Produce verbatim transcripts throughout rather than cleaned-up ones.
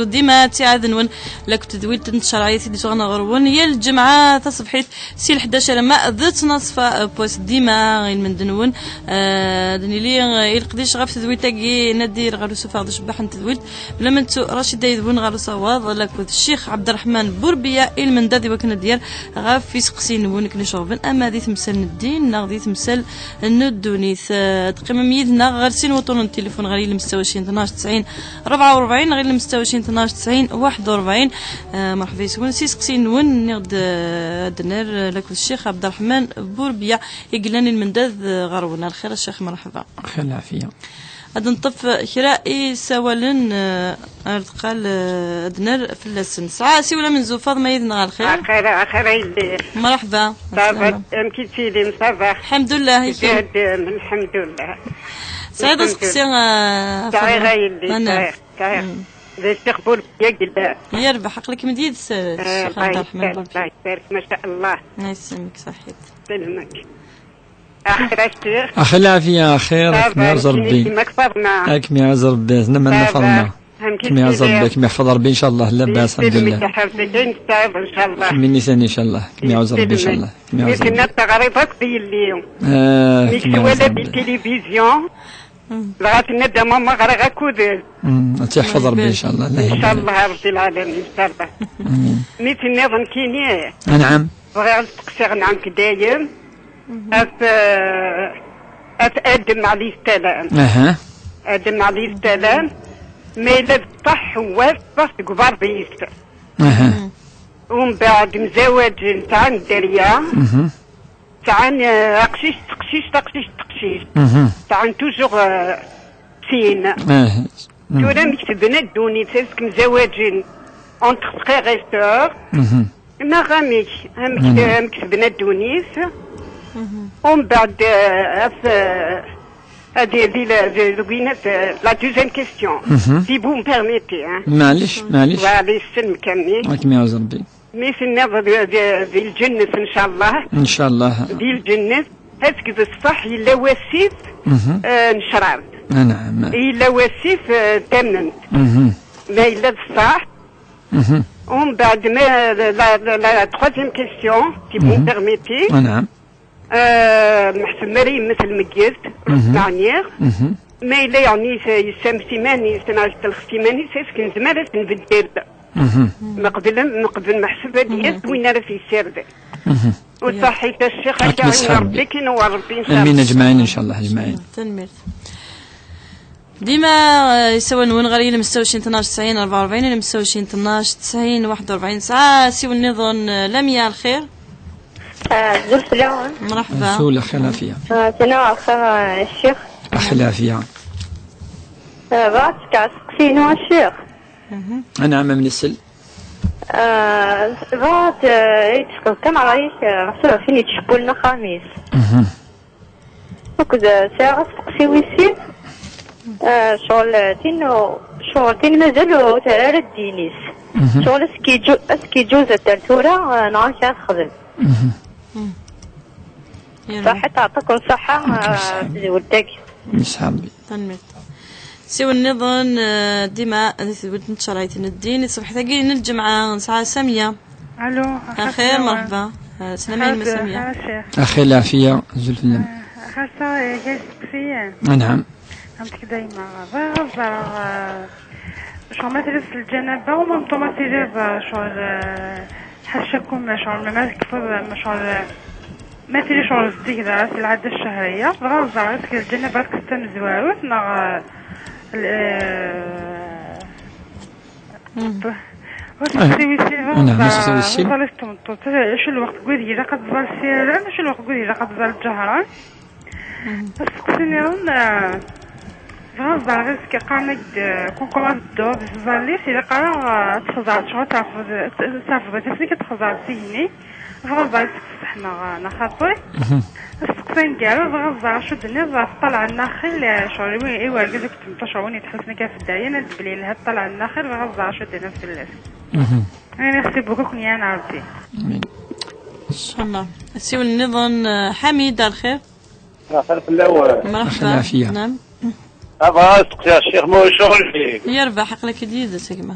Dima ttiɛad-nwen la tedwilt n tcerɛit i d-yesɣan ɣer-wen yal lǧemɛa taṣebḥit si leḥdac alamma d ttnaṣfa n wass. Dima i lmend-nwen, eh, ad nili, eh, i leqdic ɣef tedwilt-agi, nadir ɣer usuffeɣ d ucebbaḥ n tedwilt. Bla ma nettu Racida yid-wen ɣer usawaḍ, la akked Ccix Ɛebderreḥman Burbiya i lmend-a di wakken ad d-yerr ɣef iseqsiyen-nwen akken iceɣben, ama di temsal n ddin neɣ di temsal n ddunit. Eh, ad teqqimem yid-neɣ ɣer sin wuṭuren n tilifun, ɣer yilem setta u ɛecrin tnac tesɛin rebɛa u rebɛin, ɣer yilem setta u ɛecrin tnac tesɛin waḥed u rebɛin. Eh, merḥba yes-wen s iseqsiyen-nwen, nniɣ-d, eh, ad d-nerr, eh, la akked Ccix Ɛebderreḥman Burbiya i yellan i lmend-a, eh, ɣer-wen. A lxir a Ccix, merḥba. Xir lɛafiya. Ad neṭṭef kra isawalen, eh, ar deqqal, eh, ad nerr fell-asen. Sɛa asiwel amenzu, Faḍma yid-neɣ, a lxir. Axir, axir a yelli. Merḥba. Ça va, amek i ttilem, ça va? Lḥemdullah, i kemm? Lḥemdullah. Sɛiḍ aseqsi, eh, Faḍma? Sɛiɣ a yelli, sɛiɣ, sɛiɣ. Mm. D Ccix Burbiya yellan. Yerbeḥ, aql-ikem d yid-s, eh, Ccix Ɛebderreḥman Burbiya. Allah ibarek, ma sha Allah. Allah yesselmek, ṣaḥit. Yesselmek. Axir a Ccix. Axir lɛafiya, axir, ad kem-iɛuzz Rebbi. Ad kem-iɛuzz Rebbi, tennam a Nna Faḍma. Ad kem-iɛuzz Rebbi, ad kem-iḥfeḍ Rebbi, ncallah, labas, lḥemdullah. Kemmini tani, ncallah. Ad kem-iɛuzz Rebbi, ncallah. Ad kem-iɛuzz Rebbi. Tenna teɣriḍ akked yelli. Ah, mi twala di tilivizyu, dɣa tenna-d a mama ɣriɣ akked. Mm, ad tt-iḥfeḍ Rebbi, ncallah. Ncallah, Rebbi lɛalamin, ncallah. Amin. Mi tenniḍ nekkini. Anɛam. Bɣiɣ ad steqsiɣ, nɛam, dayem, af, eh, af Adem ɛli ssalam. Aha. Adem ɛli ssalam, ma yella d ṣṣeḥ, wa ffeɣ seg uberḍis. Aha. Umbeɛd mzawaǧen, sɛan dderya, mhm, sɛan, eh, aqcic, teqcict, taqcict, teqcict. Mhm. Sɛan toujours, eh, sin. Aha. Mhm. Tura mi ketben ddunit, est-ce que mzawaǧen entre frères et sœurs? Mhm. Neɣ amek, amek, mhm, amek tebna ddunit? Mhm. Umbeɛd, eh, af, eh, adi, di la, di, di winat, eh, la deuxième question. Mhm. Si vous me permettez, hein. Maɛlic, maɛlic. Voilà, yesselmek-nni. Ad kem-iɛuzz Rebbi. Mi tenniḍ di, di, di lǧennet, ncallah. Ncallah. Di lǧennet, est-ce que d ṣṣeḥ yella wasif, mhm, eh, n ccrab? Anɛam. Yella wasif, eh, n tamment. Mhm. Ma yella d ṣṣeḥ, mhm, umbeɛd, ma, la, la, la, la troisième question, si vous me permettez. Anɛam. Euh, meḥsub mi ara yemmet lmeyyet, mhm, ɛni, mhm, ma yella yeɛni yes-, yessames iman-is neɣ yestelxes iman-is, est-ce que nezmer ad t-nbeddel? Mhm. Meqbel, meqbel meḥsub ad d-yas, mhm, win ara t-yessirden. Mhm. U ṣaḥit a Ccix, akka i Ṛebbi, akken i Ṛebbi, ncallah. Amin, ajmaɛin, ncallah, ajmaɛin. Tanemmirt. Dima, eh, isawal-nwen ɣer yilem setta u ɛecrin tnac tesɛin rebɛa u rebɛin, yilem setta u ɛecrin tnac tesɛin waḥed u rebɛin. Sɛa asiwel nniḍen, eh, Lamia, lxir. Ah, azul fell-awen. Mṛeḥba. Azul, lxir, lɛafiya. Ah, tana lxir, ah, ccix. Aḥ, lɛafiya. Ah, bɣiɣ ad d-fkeɣ asteqsi-inu a ccix. Mhm. Anɛam, am nesel. Ah, bɣiɣ ad, eh, ad d-fkeɣ kan ṛṛay-ik, eh, ɣef, ɣef win yettcewwilen axxam-is. Mhm. Akked, eh, sɛiɣ asteqsi wis sin, eh, ccɣel, eh, tin, ccɣel tin mazal ur terri ara ddin-is. Mhm. Ccɣel ad s-k-yeǧu-, ad s-k-yeǧuz ad t-terr tura, eh, neɣ amek ara texdem? Mhm. Mm. Ṣaḥit, ɛṭaken ṣṣaḥa, eh, tezwelt-agi. Yesɛa Rebbi. Tanemmirt. Siwel nniḍen, eh, dima di tedwilt n tcerɛit n ddin, ṣṣbeḥt-agi n lǧemɛa, nesɛa Samya. Alo, axir, mṛeḥba. Eh, slam, a yemma Samya. Axir, lɛafiya, azul fell-am. Eh, xasa, eh, gay steqsiyen. Anɛam. Am tek dayma, bɣiɣ ad ẓreɣ, eh, ccɣel ma tella s lǧanaba, u ma meṭṭu ma tiliḍ, eh, ccɣel, eh, ḥacakum, ccɣel ma, ma tekfiḍ, eh, ccɣel, eh, ma tili ccɣel zeddig dɣa si lɛadda cchahriya, bɣiɣ ad ẓreɣ est-ce que lǧanaba ad tekfiḍ tamezwarut, neɣ, eh, l-, eh, Mhm. Ur tettawis ara. Naɛam, ur tettawis. Ẓẓalit tmeṭṭut. Acu lweqt deg wid ilaq ad tẓall sirran, acu lweqt deg wid ilaq ad tẓall ǧehran? Mhm. Asteqsi nniḍen, eh, bɣiɣ ad ẓreɣ, est-ce que qqaren-ak-d, eh, kunkum ad dduḍ di tẓallit, ilaq ara, eh, ad txeẓẓreḍ ccɣel, ad terfeḍ, ad terfeḍ ifassen-ik, ad txeẓẓreḍ s igenni. Bɣiɣ ad ẓreɣ seg ṣṣeḥ neɣ, neɣ xaṭi. Mhm. Asteqsi aneggaru, bɣiɣ ad ẓreɣ acu d-tenniḍ ɣef ṭṭalɛa n naxil, eh, ccɣel i, i wergaz akked tmeṭṭut, ccɣel win yettḥusun akka ɣef dderya, nnan-d belli yelha ṭṭalɛa n naxil, bɣiɣ ad ẓreɣ acu d-tenniḍ fell-as. Mhm. Merci beaucoup, ken-iɛan Rebbi. Amin. Ncallah. Asiwel nniḍen, eh, Ḥamid, a lxir. Axir fell-awen. Mṛeḥba. Axir lɛafiya. Naɛam. Abɣa asteqsi a ccix, ma ur ccɣel-ik. Yerbeḥ, aql-ak-id yid-s a gma.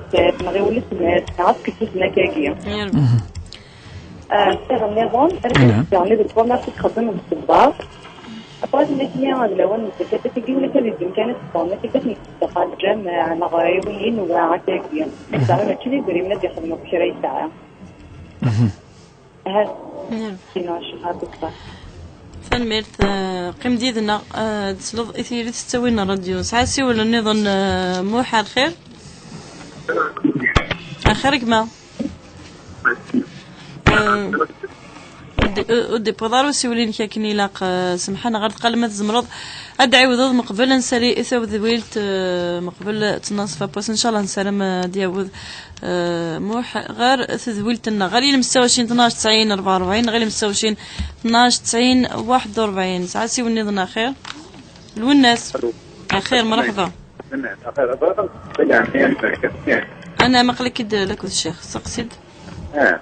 nettat, neɣ i weltma-s, neɣ akk tusna akkagi. Yerbeḥ. Ah, iḍ nniḍen, rriɣ-d daɣen di twanas i txeddem deg tebbaḍ. Après, nitni d lawan n zzakatati, wala kan d imkan i teffɣen, akka kan yesseqqa lǧameɛ, neɣ iwiyin, wa akkagi. Daɣen mačči d idrimen ad ixedmen akk kra yesɛa. Ahat. Ina, cɣal, ṭṭef. Tanemmirt, eh, qqim-d yid-neɣ, eh, ad tesleḍ i tiririt s ttawil n ṛṛadyu. Sɛa asiwel nniḍen, eh, Muḥ, ar lxir? Ar lxir, gma. Eh, ur d-, ur d-iwwiḍ ara usiwel-inek akken ilaq, eh, semḥ-aneɣ ɣer tqal ma tzemreḍ ad d-ɛiwdeḍ meqbel ad nsali i tawedwilt, eh, meqbel ad tnaṣef apwas, ncallah nessaram, eh, ad d-yawed, eh, Muḥ ɣer tedwilt-nneɣ, ɣer yilem setta u ɛecrin tnac tesɛin rebɛa u rebɛin, ɣer yilem setta u ɛecrin tnac tesɛin waḥed u rebɛin. Sɛa asiwel nniḍen axir. Lwennas. Axir, mṛeḥba. Axir, Anɛam, aql-ik-id la ccix, seqsi-d. Ah.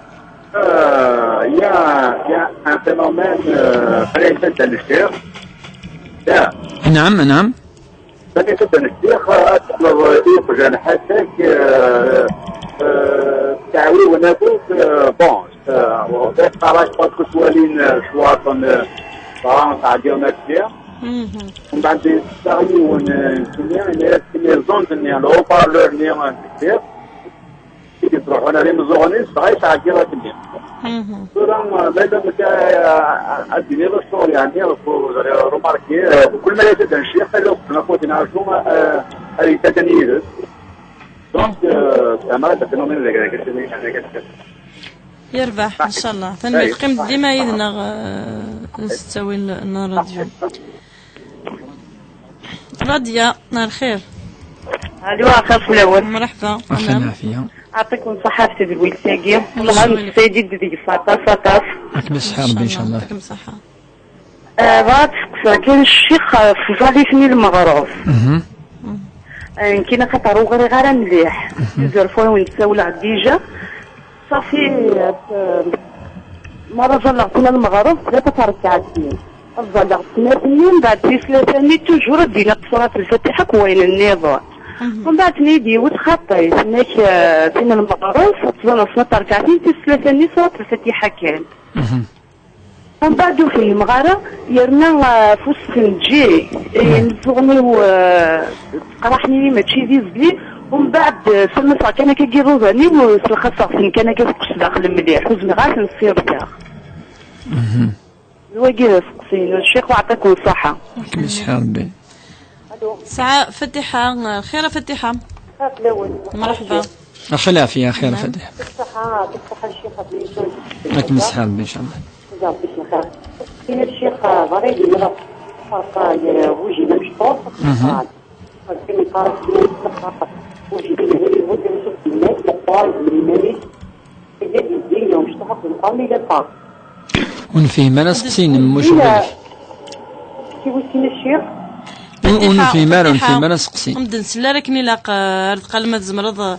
Euh, il y a, il y a un phénomène, euh, très intéressant. Là. Anɛam, anɛam. Très intéressant. Ad teqqleḍ i uqjan ḥasak, euh, euh, teɛwiwen akk, euh, bon, euh, ur ttwalin, euh, cwaṭen, euh, Fransa, ɛeddiɣ akk. Mhm. Mbeɛd yessaɣ yiwen, euh, n timi, yenna-yas les ondes-nni, le haut-parleur-nni, euh, i d-ittruḥun ar imeẓẓuɣen-is, dɣa yesɛeddi akken-nni. Mhm. Tura, ma yella nekk, eh, ad d-tiniḍ ccɣel, yeɛni, ur ẓriɣ, remarqué, eh, kul ma yella d ccix, ala uqbel afud n ɛacu, eh, ad yettatan yid-s. Donc, eh, tama d phénomène d agrakes. Yerbeḥ, ncallah. Tanemmirt. Qqim dima yid-neɣ, eh, s ttawil n ṛṛadyu. Radia, ar lxir. Alo, axir fell-awen. Mṛeḥba. Axir lɛafiya. Ɛṭikum ṣṣeḥḥa ɣef tedwilt-agi. Wellah, nessayed-d deg-s aṭas, aṭas. Ad kem-iṣeḥḥi Ṛebbi, ncallah. Ncallah. Ad kem-iṣeḥḥi. Eh, bɣiɣ ad d-steqsiɣ kan ccix ɣef tẓallit-nni n lmeɣreb. Mhm. Eh, nekkini axaṭer ur ɣriɣ ara mliḥ. Mhm. Plusieurs fois i wen-d-ssawleɣ déjà. Safi, eh, mi ara ẓalleɣ tura lmeɣreb, tlata trekɛatin. Ad ẓalleɣ snat-nni, mbeɛd tis tlata-nni, toujours ad d-iniɣ surat lfatiḥa akked wayen nniḍen. Mhm. Mbeɛd tenna-yi-d yiwet xaṭi, tenna-k, eh, tin n lmeɣreb, ad tẓalleḍ snat trekɛatin, tis tlata-nni surat lfatiḥa kan. Mhm. Mbeɛd ur fhimeɣ ara, yerna, eh, ɣef usteqsi-nni, eh, imeẓẓuɣen-iw, eh, ttqerriḥen-iyi mačči d izli, mbeɛd, eh, ssermaseɣ kan akka iḍudan-iw, eh, sselxaseɣ-ten kan akka deg uqesdaxel mliḥ, ur zmireɣ ara ad ten-ssirdeɣ. D wagi d aseqsi-inu, ccix, ويعطيكم الصحة. Kem yesɛa Rebbi. Tesɛa Fatiḥa, xir a Fatiḥa. Merḥba. Axi lɛafya, xir a Fatiḥa. Ad kem yesɛa Rebbi, ncallah. Aseqsi-inu, ccix, ɣer-i d-yeḍra ferq gar wujin amecṭuḥ. Rebbi yeqqar-as, wujin amecṭuḥ, yeqqar-as, Ur nefhim ara aseqsi-inem, muc ula d nekk. Ur, ur nefhim ara, ur nefhim ara aseqsi. Ur d-nsel ara akken ilaq, eh, ar tqal ma tzemreḍ, eh,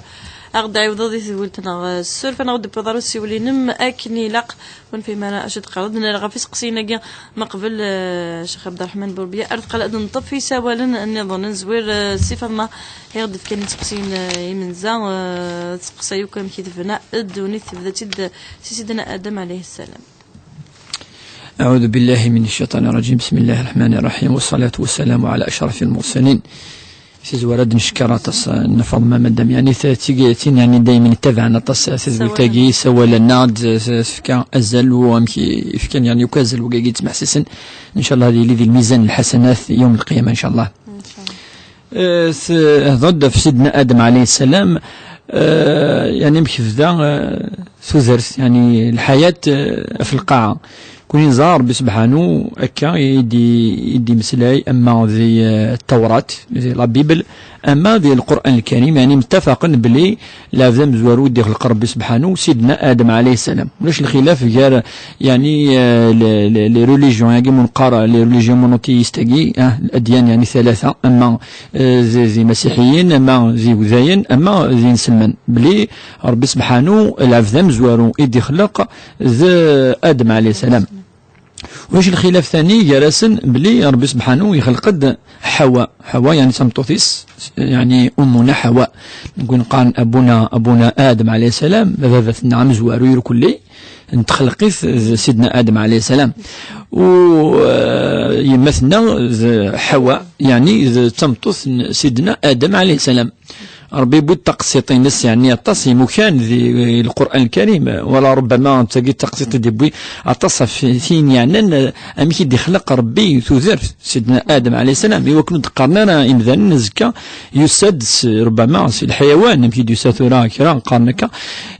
ad ɣ-d-ɛiwdeḍ i tewwelt neɣ, eh, ssuref, neɣ ur d-tewwiḍ ara usiwel-inem akken ilaq. Ur nefhim ara acu d-teqqareḍ. Nella ɣef iseqsiyen-agi meqbel, eh, Ccix Ɛebderreḥman Burbiya, ar tqal ad neṭṭef isawalen nniḍen. Nezwir, eh, si Faḍma, i ɣ-d-fkan iseqsiyen, eh, imenza, eh, tseqsa yakk amek i tebna ddunit, tebda-tt-id si Sidna Adem alayhi ssalam. أعوذ بالله من الشيطان الرجيم. بسم الله الرحمن الرحيم. والصلاة والسلام على أشرف المرسلين. Tizwara ad d-neckeṛ aṭas, eh, Nna Faḍma, madam, yeɛni ta-, tig-, tin yeɛni daymen ittabaɛen aṭas, eh, tadwilt-agi, sawal-aneɣ-d, eh, tefka azal, u amek i fkan yeɛni akk azal wigagi yettmeḥsisen. Ncallah ad yili di lmizan lḥasanat yawm lqiyama, ncallah. Eh, s-, hḍeṛ-d ɣef Sidna Adem alayhi ssalam, eh, yeɛni amek tebda, eh, tudert, yeɛni lḥayat, eh, ɣef lqaɛa. Kuni neẓra Ṛebbi sebḥanu akka i d-, i d-imeslay, ama di, eh, Tawrat, di la Bible, ama di Lqur'an Lkarim, yeɛni mtafaqen belli lɛebd amezwaru i d-ixleq Ṛebbi sebḥanu, Sidna Adem alayhi ssalam. Ulac lxilaf gar, yeɛni, eh, les, les, les religions-agi, ma neqqar les religions monothéistes-agi, ah, ladyan, yeɛni thalatha, ama, eh, d, d imasiḥiyen, ama d iwdayen, ama d inselmen, belli Ṛebbi sebḥanu, lɛebd amezwaru i d-ixleq d Adem alayhi ssalam. Ulac lxilaf tani gar-asen belli Ṛebbi sebḥanu yexleq-d Ḥawa. Ḥawa, yeɛni d tameṭṭut-is, yeɛni Ummuna Ḥawa. Nekk win qqaren Abuna, Abuna Adem alayhi ssalam, baba-tneɣ amezwaru irkelli n txelqit d Sidna Adem alayhi ssalam. U, eh, yemma-tneɣ d Ḥawa, yeɛni d tameṭṭut n Sidna Adem alayhi ssalam. Ṛebbi yewwi-d taqsiṭ-ines, yeɛni aṭas imukan di Lqur'an Lkarim, wala rubbama d tagi taqsiṭ i d-yewwi aṭas ɣef tin yeɛnan, eh, amek i d-ixleq Ṛebbi tudert, Sidna Adem alayhi ssalam, i wakken ur d-qqaren ara imdanen azekka yusa-d s, rubbama si lḥayawan, amek i d-yusa tura kra qqaren akka.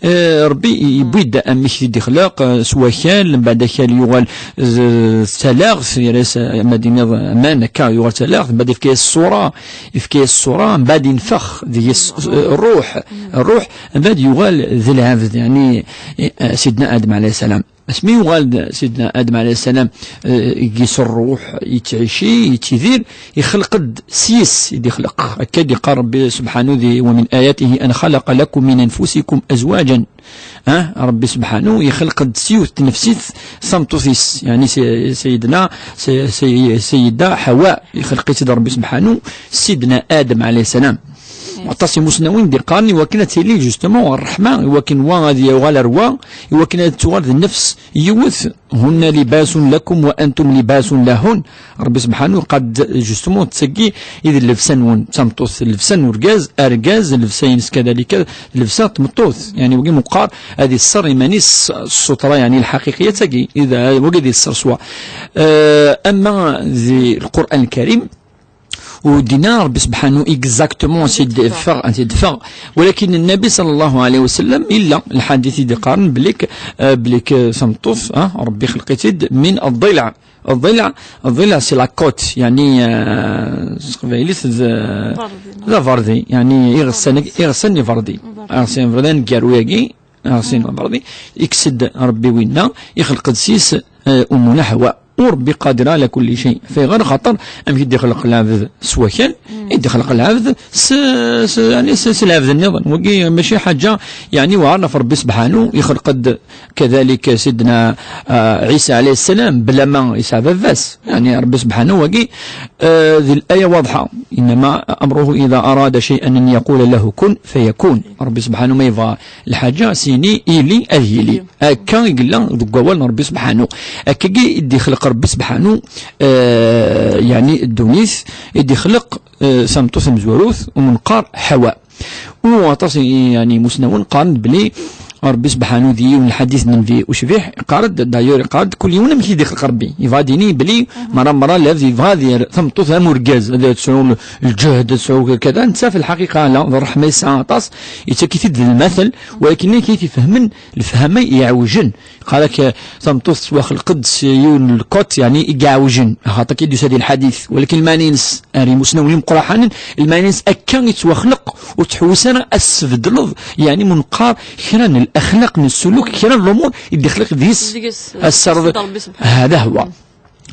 Eh, Ṛebbi yewwi-d amek i d-ixleq, eh, s wakal, mbeɛd akal yuɣal d, d talaɣt, yerra-yas, eh, ma d-tiniḍ aman akka, yuɣal d talaɣt, mbeɛd yefka-yas ṣṣura, yefka-yas ṣṣura, mbeɛd yenfex deg-s, eh, ṛṛuḥ, ṛṛuḥ, mbeɛd yuɣal d lɛebd, yeɛni, eh, Sidna Adem alayhi ssalam. Asmi yuɣal-d Sidna Adem alayhi ssalam, eh, yeggi s ṛṛuḥ, yettɛici, yettidir, ixleq-d s yis i d-ixleq. Akka i d-iqqar Ṛebbi sebḥanu di, ومن آياته أن خلق لكم من أنفسكم أزواجا. Ah, Ṛebbi sebḥanu yexleq-d s yiwet tnefsit tameṭṭut-is, yeɛni s-, Sayyidna, s-, s-, Sayyida Ḥawa, yexleq-itt-id Ṛebbi sebḥanu, Sidna Adem alayhi ssalam. Aṭas imusnawen d-iqqaren i wakken ad tili justement ṛṛeḥma, i wakken wa ad yuɣal ar wa, i wakken ad tuɣal d nnefs yiwet. هن لباس لكم وأنتم لباس لهن. Ṛebbi sebḥanu yeqqar-d justement d tagi i d llebsa-nwen, d tameṭṭut llebsa n urgaz, argaz llebsa-ines kadalika llebsa n tmeṭṭut. Yeɛni wagi meqqar ad iṣṣer iman-is s ṣṣutra, yeɛni lḥaqiqiyat-agi, i d, wagi ad iṣṣer s wa. Eh, ama di Lqur'an Lkarim, ur d-yenna Ṛebbi sebḥanu exactement ansi d-teffeɣ, ansi d-teffeɣ. Walakin Nnabi ṣalla Llahu ɛalayhi wa sallam, yella lḥadit i d-iqqaren belli k-, eh, belli k-, tameṭṭut, ah, Ṛebbi ixleq-itt-id min ḍḍilɛ. Ḍḍilɛ, ḍḍilɛ c'est la côte, yeɛni, eh, s teqbaylit d, d aberdi, yeɛni iɣsan, iɣsan n iberdi. Iɣsan n iberdi aneggaru-agi, Aɣsin Aberdi, ikkes-d Ṛebbi winna, ixleq-d s-is, eh, Ummuna Ḥawa. U Ṛebbi qadir ɛala kulli cay. Ɣef ayɣer? Axaṭer amek i d-ixleq lɛebd s wakal, i d-ixleq lɛebd s, s, yeɛni s, s lɛebd nniḍen. Wagi mačči ḥaǧa, yeɛni, weɛren ɣef Ṛebbi sebḥanu, ixleq-d kadalik Sidna, ah, Ɛisa ɛalayhi ssalam, bla ma yesɛa baba-s. Yeɛni Ṛebbi sebḥanu wagi, eh, di laya waḍḥa. إنما أمره إذا أراد شيئا أن يقول له كن فيكون. Ṛebbi sebḥanu ma yebɣa lḥaǧa, s-yini ili, ad yili. Akka i yella deg wawal n Ṛebbi sebḥanu. Akkagi i d-ixleq Ṛebbi sebḥanu, eh, yeɛni ddunit, i d-ixleq, eh, tameṭṭut tamezwarut, u neqqar Ḥawa. U aṭas i, yeɛni, imusnawen qqaren belli Ṛebbi subḥanu di yiwen lḥadit n Nnbi ucbiḥ, iqqar-d, d'ailleurs, iqqar-d, kul yiwen amek i d-ixleq Ṛebbi. Yebɣa ad d-yini belli, mara, mara, la, yebɣa ad yerr tameṭṭut am urgaz, ad tesɛu l-, lǧehd, ad tesɛu kada. Netta, fi lḥaqiqa, la, d ṛṛeḥma yesɛa aṭas, yettak-it-id d lmatel, walakin amek i t-ifehmen lefhama iɛewjen. Iqqar-ak, eh, tameṭṭut tettwaxleq-d s yiwen n lkot, yeɛni i iɛewjen, axaṭer akka i d-yusa di lḥadit. Walakin lmeɛna-ines, ar imusnawen imeqqraḥanen, lmeɛna-ines akka i tettwaxleq, ur tettḥewwis ara ad s-tbeddleḍ, yeɛni ma neqqar kra n laxlaq n ssuluk, kra n lumuṛ i d-ixleq deg-s, deg-s, ad s-terreḍ. Ṛebbi subḥanahu. Hada huwa.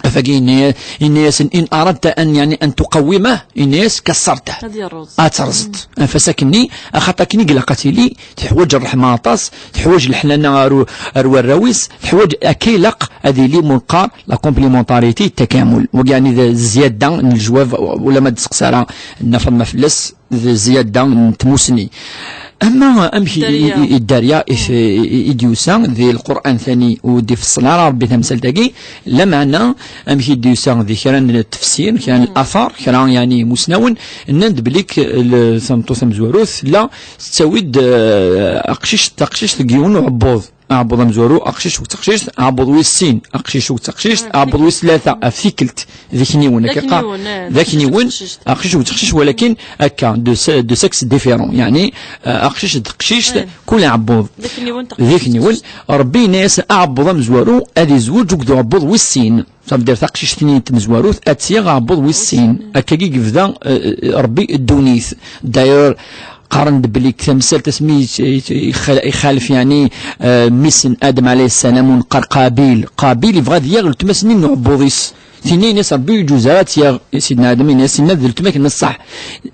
Afagi yenna-, yenna-yasen, in aradta an, yeɛni, an tuqawwimah, yenna-yas kassartah. Ad yerreẓ. Ad terẓeḍ. Ɣef wass akkenni, axaṭer akken i ilaq ad tili, teḥwaǧ ṛṛeḥma aṭas, teḥwaǧ leḥnana ar u-, ar warraw-is, teḥwaǧ akka ilaq ad yili ma neqqar la complémentarité, takamul. Wagi yeɛni d zzyada n lejwab, ula ma d-testeqsa ara Nna Faḍma fell-as, d zzyada n tmussni. Ama amek i, i, i, i dderya i, i, i d-yusa di Lqur'an tani ur d-ifeṣṣel ara Ṛebbi tamsalt-agi, lameɛna amek i d-yusa di kra n tefsir, kra n lathar, kra yeɛni imusnawen, nnan-d belli k-, l-, tameṭṭut tamezwarut tella tettawi-d, eh, aqcic, taqcict deg yiwen uɛebbuḍ. Aɛebbuḍ amezwaru, aqcic u taqcict, aɛebbuḍ wis sin, aqcic u taqcict, aɛebbuḍ wis tlata, af tikkelt, d akniwen, d akka qqar, akniwen, eh, d akniwen, taqcict. Aqcic u taqcict, walakin akka, de se-, de sexe différent, yeɛni, eh, aqcic d teqcict, kul aɛebbuḍ. D akniwen, d akniwen. Ṛebbi yenna-yas aɛebbuḍ amezwaru ad izweǧ akked uɛebbuḍ wis sin. Ça veut dire taqcict-nni tamezwarut ad tt-yaɣ aɛebbuḍ wis sin. Akkagi i yebda, eh, eh, Ṛebbi ddunit. D'ailleurs, qqaren-d belli deg tamsalt asmi yet-, yet-, yexal-, ixalef, yeɛni, eh, mmi-s n Adem ɛalayhi ssalam, u neqqar Qabil. Qabil yebɣa ad yaɣ weltma-s-nni n uɛebbuḍ-is. Tinna yenna-yas Ṛebbi ur yeǧuz ara ad tt-yaɣ. Sidna Adem yenna-yas, tinna d weltma-k n ṣṣeḥ.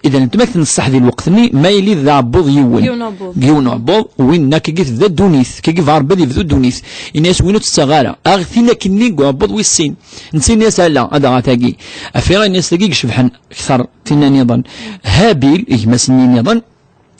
Idan weltma-k n ṣṣeḥ di lweqt-nni, ma yili d aɛebbuḍ yiwen. Yiwen uɛebbuḍ. Yiwen uɛebbuḍ, winna akkagi tebda ddunit. Akkagi yebɣa Ṛebbi ad yebdu ddunit. Yenna-yas win ur tt-ttaɣ ara. Aɣ tin akkenni deg uɛebbuḍ wis sin. Netta yenna-yas ala, ad aɣeɣ tagi. Afiɣ yenna-yas tagi i icebḥen akter tinna niḍen. Habil, gma-s-nni niḍen,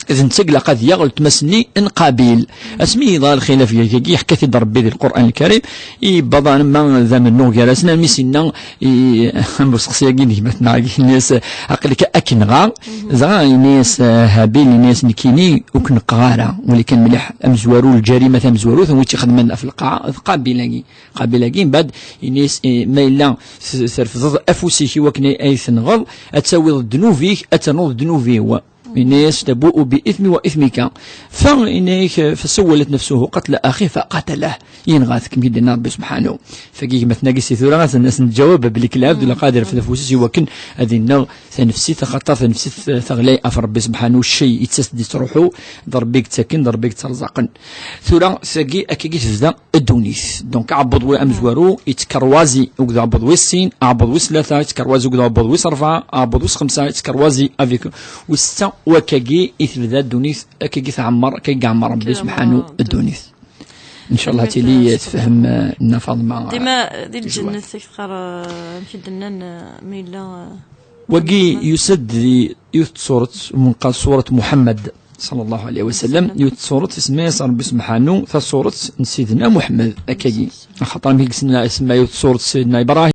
d netta i ilaq ad yaɣ weltma-s-nni n Qabil. Asmi yeḍra lxilaf deg-, dagi, yeḥka-t-id Ṛebbi di Lqur'an Lkarim, yebbaḍ arma d amennuɣ gar-asen, armi s-yenna i, am useqsi-agi n gma-tneɣ-agi, yenna-yas, "Aql-ik ad k-nɣeɣ." Dɣa yenna-yas, eh, Habil, yenna-yas, "Nekkini ur k-neqqeɣ ara, walakin mliḥ, amezwaru, lǧarima tamezwarut, wi tt-ixedmen ɣef lqaɛa, d Qabil-agi." Qabil-agi, mbeɛd, yenna-yas, eh, "Ma yella t-, trefdeḍ afus-ik i wakken ay, ay tenɣeḍ, ad tawiḍ ddnub-ik, ad ternuḍ ddnub-iw." Yenna-yas, "Tabu'u bi ithmi wa ithmika." Fa, yenna-yak, "Fasawwalat nafsuhu qatla axihi faqatalah." Yenɣa-t, kem-id-yenna Ṛebbi subḥanahu. Fagi gma-tneɣ-agi si tura, ad sen-, ad sen-ǧawab belli k-, lɛebd ula qadir f afus-is i wakken ad yenɣ tanefsit, axaṭer tanefsit, eh, teɣli ɣef Ṛebbi subḥanahu, cci yettas-d yettruḥu, d Ṛebbi i yettaken, d Ṛebbi i yetterẓaqen. Tura, tagi, akkagi tebda ddunit. Donc, aɛebbuḍ wi-, amezwaru, yettkerwazi akked uɛebbuḍ wis sin, aɛebbuḍ wis tlata, yettkerwazi akked uɛebbuḍ wis ṛebɛa, aɛebbuḍ wis xemsa, yettkerwazi avec wis setta, u akkagi i tebda ddunit, akkagi tɛemmer, akkagi iɛemmer Ṛebbi subḥanahu ddunit. Ncallah ad tili tefhem, eh, Nna Faḍma. Dima di lǧennet i teqqar, eh, amek i d-nnan, eh, ma yella, eh, wagi yusa-d di yiwet n tsuret, umi neqqar suret Muḥemmed, ṣalla Llahu ɛalayhi wa sallam, yiwet n tsuret isemma-yas Ṛebbi subḥanu, tasuret n Sidna Muḥemmed, akkagi. Axaṭer mi isemma, isemma yiwet n tsuret Sidna Ibrahim,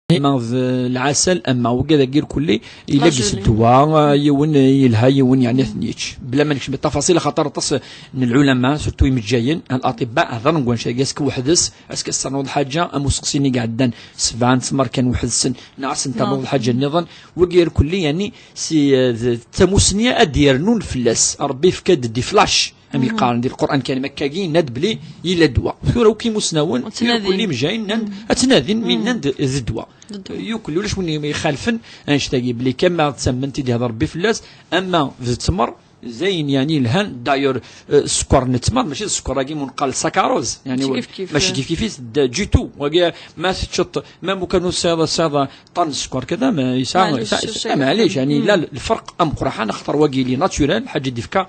Ama d lɛasel, ama wigad-agi irkelli, yella deg-s ddwa, yiwen yelha, yiwen yeɛni ad ten-yečč. Bla ma nekcem di ṭṭafaṣil, axaṭer aṭas n lɛulama, surtout imejjayen, al-atibba, hḍren deg wannect-agi, est-ce que weḥd-s, est-ce que ad s-ternuḍ lḥaǧa, am useqsi-nni i iɛeddan, sebɛa n tmer kan weḥd-sen, neɣ ad sen-ternuḍ lḥaǧa nniḍen, wigi irkelli, yeɛni, si, eh, d tamusni ad d-yernun fell-as. Ṛebbi yefka-d des flashs, am yeqqaren di Lqur'an Karim, akkagi yenna-d belli yella ddwa. Tura akk imusnawen, irkelli imejjayen nnan-d, ad ttnadin, mi nnan-d d ddwa. D ddwa. Yukel, ulac win ixalfen annect-agi, belli kama d tamment i d-ihder Rebbi fell-as, ama d ttmer, d ayen yeɛni yelhan. D'ailleurs, eh, sskeṛ n ttmer, mačči d sskeṛ-agi mu neqqal saccharose, yeɛni mačči kif kif, mačči kif kif-it, d du tout. Wagi, ma teččeḍ, ma mukan ur tesɛiḍ, tesɛiḍ ṭṭan n sskeṛ kada, ma yesɛa, maɛlic, yesɛa, ur s-, maɛlic, yeɛni yella lferq ameqqran, axaṭer wagi ili naturel, lḥaǧa i d-ifka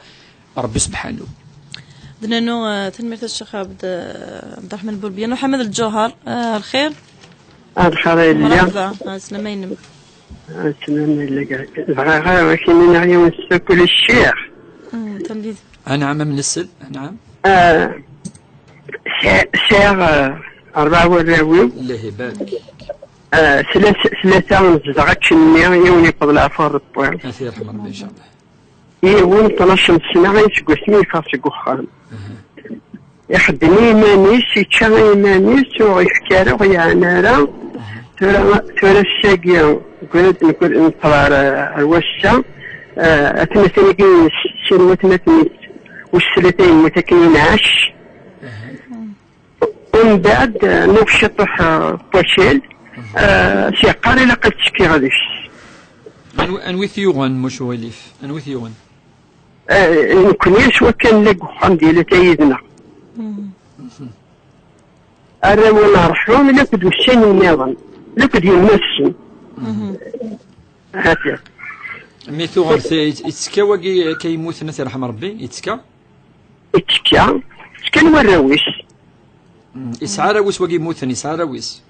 Rebbi subḥanahu. D nanu, eh, tanemmirt a Ccix Ɛebd, eh, Ɛebderreḥman Burbiya. Muḥemmed Lǧuher, eh, lxir? Ah, lxir a yelli. Merḥba, ah, slama-inem. Ah, slama a yelli. Bɣiɣ ara ad ak-iniɣ yiwen ssukul i ccix. Mm, tanemmirt. Anɛam, am nsel, anɛam. Ah, sɛ-, sɛiɣ, ah, rebɛa warraw-iw. Allah ibarek. Ah, tlata, tlata nezdeɣ akkenni, yiwen yewweḍ leɛfu n Rebbi. Ad t-yerḥem Rebbi, incallah. Yiwen tnac n ssna ay seg wasmi yeffeɣ seg uxxam. Ixeddem i yiman-is, yečča i yiman-is, ur ɣ-yefki ara, ur ɣ-yeɛni ara. Tura, tura ass-agi, nekk, nekk, neṭṭer ar, ar wass-a, eh, atmaten-agi, sin watmaten-is, wis tlata yemmut akken inɛac. Umbeɛd, eh, nuɣ ciṭuḥ, eh, n wakal, eh, s-yeqqar ilaq ad ttekkiɣ deg-s. Anwi, anwi t-yuɣen, muc uɣilif? Anwi t-yuɣen? Eh, nekkni s wakkan la deg uxxam di lata yid-neɣ. Arraw n ṛṛḥum, lakked ussan nniḍen, lakked yemma-tsen. Hati. Mi tuɣemt, yet-, yettekka wagi akka yemmuten, ad t-yerḥem Rebbi, yettekka? Yettekka, ttekkan warraw-is. Mm, yesɛa arraw-is wagi yemmuten, yesɛa arraw-is.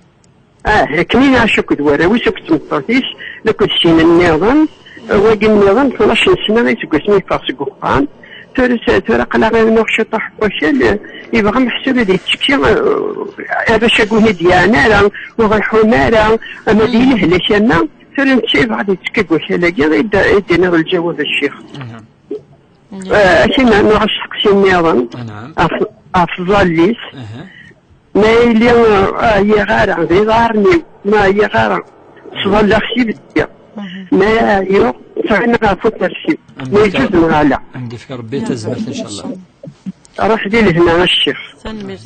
Ah, akken i nɛac akked warraw-is, akked tmeṭṭut-is, akked sin nniḍen, wagi nniḍen, tnac n sna iseggasen yeffeɣ seg uxxam. Tura s-, tura aql-aɣ nuɣ ciṭuḥ n wakal, eh, yebɣa meḥsub ad yettekki, eh, arrac-agi ur d-yeɛni ara, ur ɣ-iḥun ara, ama d ilehlak ama, tura netta yebɣa ad yettekki deg wakal-agi, i d-, i d-iniɣ lǧawab a ccix. Mhm. Eh, akken nuɣ asteqsi nniḍen, anɛam, ɣef, ɣef tẓallit, aha, ma yili, eh, ɛyiɣ ara, d iḍarren-iw, ma ɛyiɣ ara, ttẓallaɣ s ibeddi, ma ɛyiɣ, ttɣimiɣ ɣef ukersi, ma yeǧǧuz neɣ ala. Ad m-d-yefk Rebbi tazmert, incallah. Ruḥ di lehna a ccix. Tanemmirt.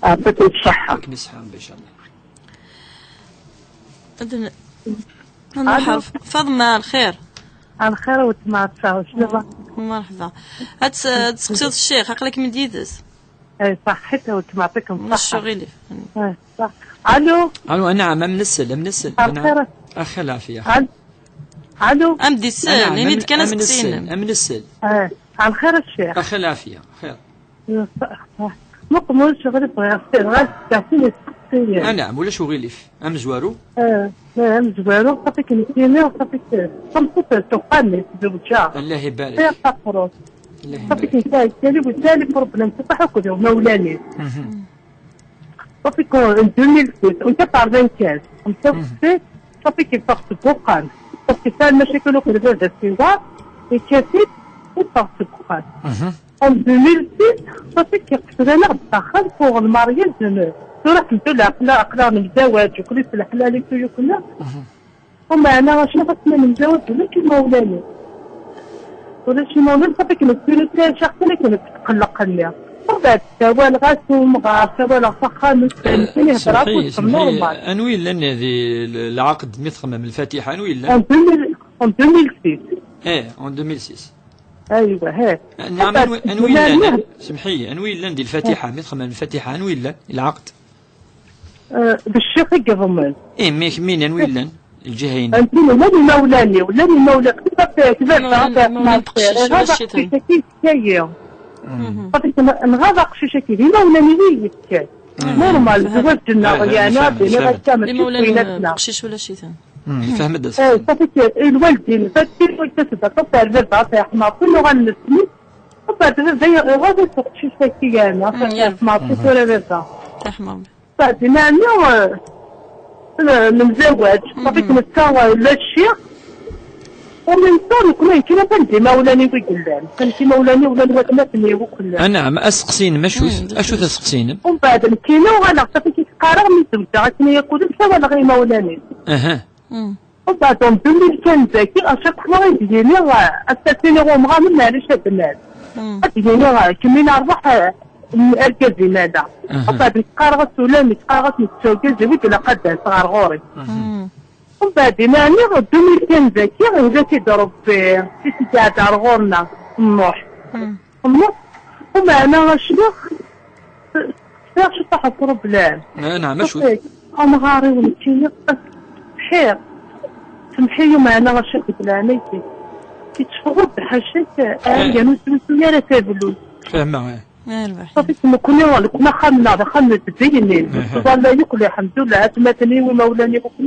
Ɛṭikem ṣṣeḥḥa. Ad kem-iṣeḥḥa Rebbi, incallah. Ad n-, ad nruḥ ɣer F-, Faḍma, lxir. Lxir a weltma Ɛeṭṭa, clama. Merḥba. Ad ts-, ad tseqsiḍ ccix, aql-ikem-id yid-s. Eh, ṣaḥḥit a weltma, ɛṭikem ṣṣeḥḥa. Ulac uɣilif. Eh, ṣaḥ. Alo. Alo, anɛam, am nsel, am nsel. Lxir. Anɛam. Ax, lɛafya. Al-, alo. Am d-isel, anɛam, ini-d kan aseqsi-inem. Am nsel. Eh, lxir a ccix. Ax, lɛafya, xir. Muqel, ulac uɣilif, bɣiɣ, bɣiɣ ad d-tefkeḍ sin isteqsiyen. Anɛam, ulac uɣilif. Amezwaru? Eh, eh, amezwaru, ṣafi k-nekkini, ṣafi k-, tameṭṭut tuqqan-it, tezweǧ. Allah ibarek. Ṭiɣ taqrut. Allah ibarek. Ṣafi k-, nesɛa, kali, nesɛa les problèmes, ṣafi akked imawlan-is. Mhm. Ṣafi k-, en deux mille six, en quatre-vingt-quinze, en quatre-vingt-six, ṣafi k-, yeffeɣ seg uxxam. Ṣafi k-, yesɛa lmacakil akked baba-s, iwa, yekkat-it, yeffeɣ seg uxxam. Mhm. En deux mille six, ṣafi k-, qeflen-aɣ-d s axxam pour le mariage de, tura ḥemdullah, aql-, aql-aɣ nemzawaǧ, ukli s leḥlal-is u yukna. Mhm. Umeɛna, acu ɣas ma nemzawaǧ, ulac imawlan-is. Ulac imawlan, ṣafi k-, nekkini ttɛiceɣ kan akken tqelleq-nni. Mbeɛd ssawaleɣ-as i umɣar, ssawaleɣ s axxam-is, eh, nekkini hedreɣ, semḥi, akked semḥi, normal. Anwi yellan di l-, lɛaqd mi txemmem lfatiḥa, anwi yellan? En deux mille, en deux mille six. Eh, en deux mille six. Aywa, he. Nɛam, anwi, anwi yellan? Semḥ-iyi, anwi yellan di lfatiḥa? Mi txemmem lfatiḥa, anwi yellan? Lɛaqd? Eh, d ccix i yeḍmen. Eh, mi, mi, anwi yellan? Lǧiha-inem. Anti, llan imawlan-iw, llan imawlan. Imawlan, imawlan n uqcic, ulac-iten. Aqcic-agi yefka-yi. Mhm. Nɣaḍ aqcic-agi, d imawlan-iw i yi-yefkan. Mhm. Normal, zzwaǧ-nneɣ, yeɛni, ad d-iniɣ akka, mačči d winatna. Imawlan n uqcic ulac-iten. Hmm, yefhem-d. Eh, ṣafi k-, i lwaldin, ṣafi k-, wayt tasda, ṣafi ar baba, ṣafi yeḥma, ṣafi nuɣal nesmi, ṣafi ar baba, iɣaḍ-it uqcic-agi, yeɛni, ṣafi yeḥma, ṣafi tura baba. Teḥma. Ṣafi, meɛna, eh, Nemzawaj, ṣafi netta la cci. Ur nensa nekkni, nekk atan d imawlan-iw i yellan. Nekk imawlan-iw llan watmaten-iw akk llan. Anɛam, aseqsi-inem, acu-t, acu-t aseqsi-inem? Umbeɛd nekkini uɣaleɣ ṣafi ki qqareɣ mi zewǧeɣ akken yakk d amek awaleɣ imawlan-iw. Aha. Umbeɛd en deux mille quinze-agi, à chaque fois i d-yini, eh, ad s-iniɣ umɣar-nni, maɛlic a bnat. Ad d-yini, eh, kemmini rwaḥ, eh, argaz-im ala. Aha. Umbeɛd nekk qqareɣ-as ulamek, qqareɣ-as nettagaz, i wid ilaq ad d-tas ɣer ɣur-i. Umbeɛd, yeɛni, deux mille quinze-agi, yella-t-id Rebbi, i t-id-iɛedda ar ɣur-neɣ, Nnuḥ. Nnuḥ, umeɛna acliɣ, sɛiɣ ciṭṭaḥ n problème. Ah, naɛam, acu? Amɣar-iw nekkini, sḥiɣ. Semḥ-iyi, umeɛna acliɣ deg leɛnaya-k. Yetteffeɣ-d ḥaca-k, ah, yan ur swisu ara tablut. Fehmeɣ, eh. Ṣafi, nekkni, nekkni axxam-nneɣ d axxam n ttbeynin. Aha. Ttẓalla yakk, lḥemdullah, atmaten-iw, imawlan-iw, akk.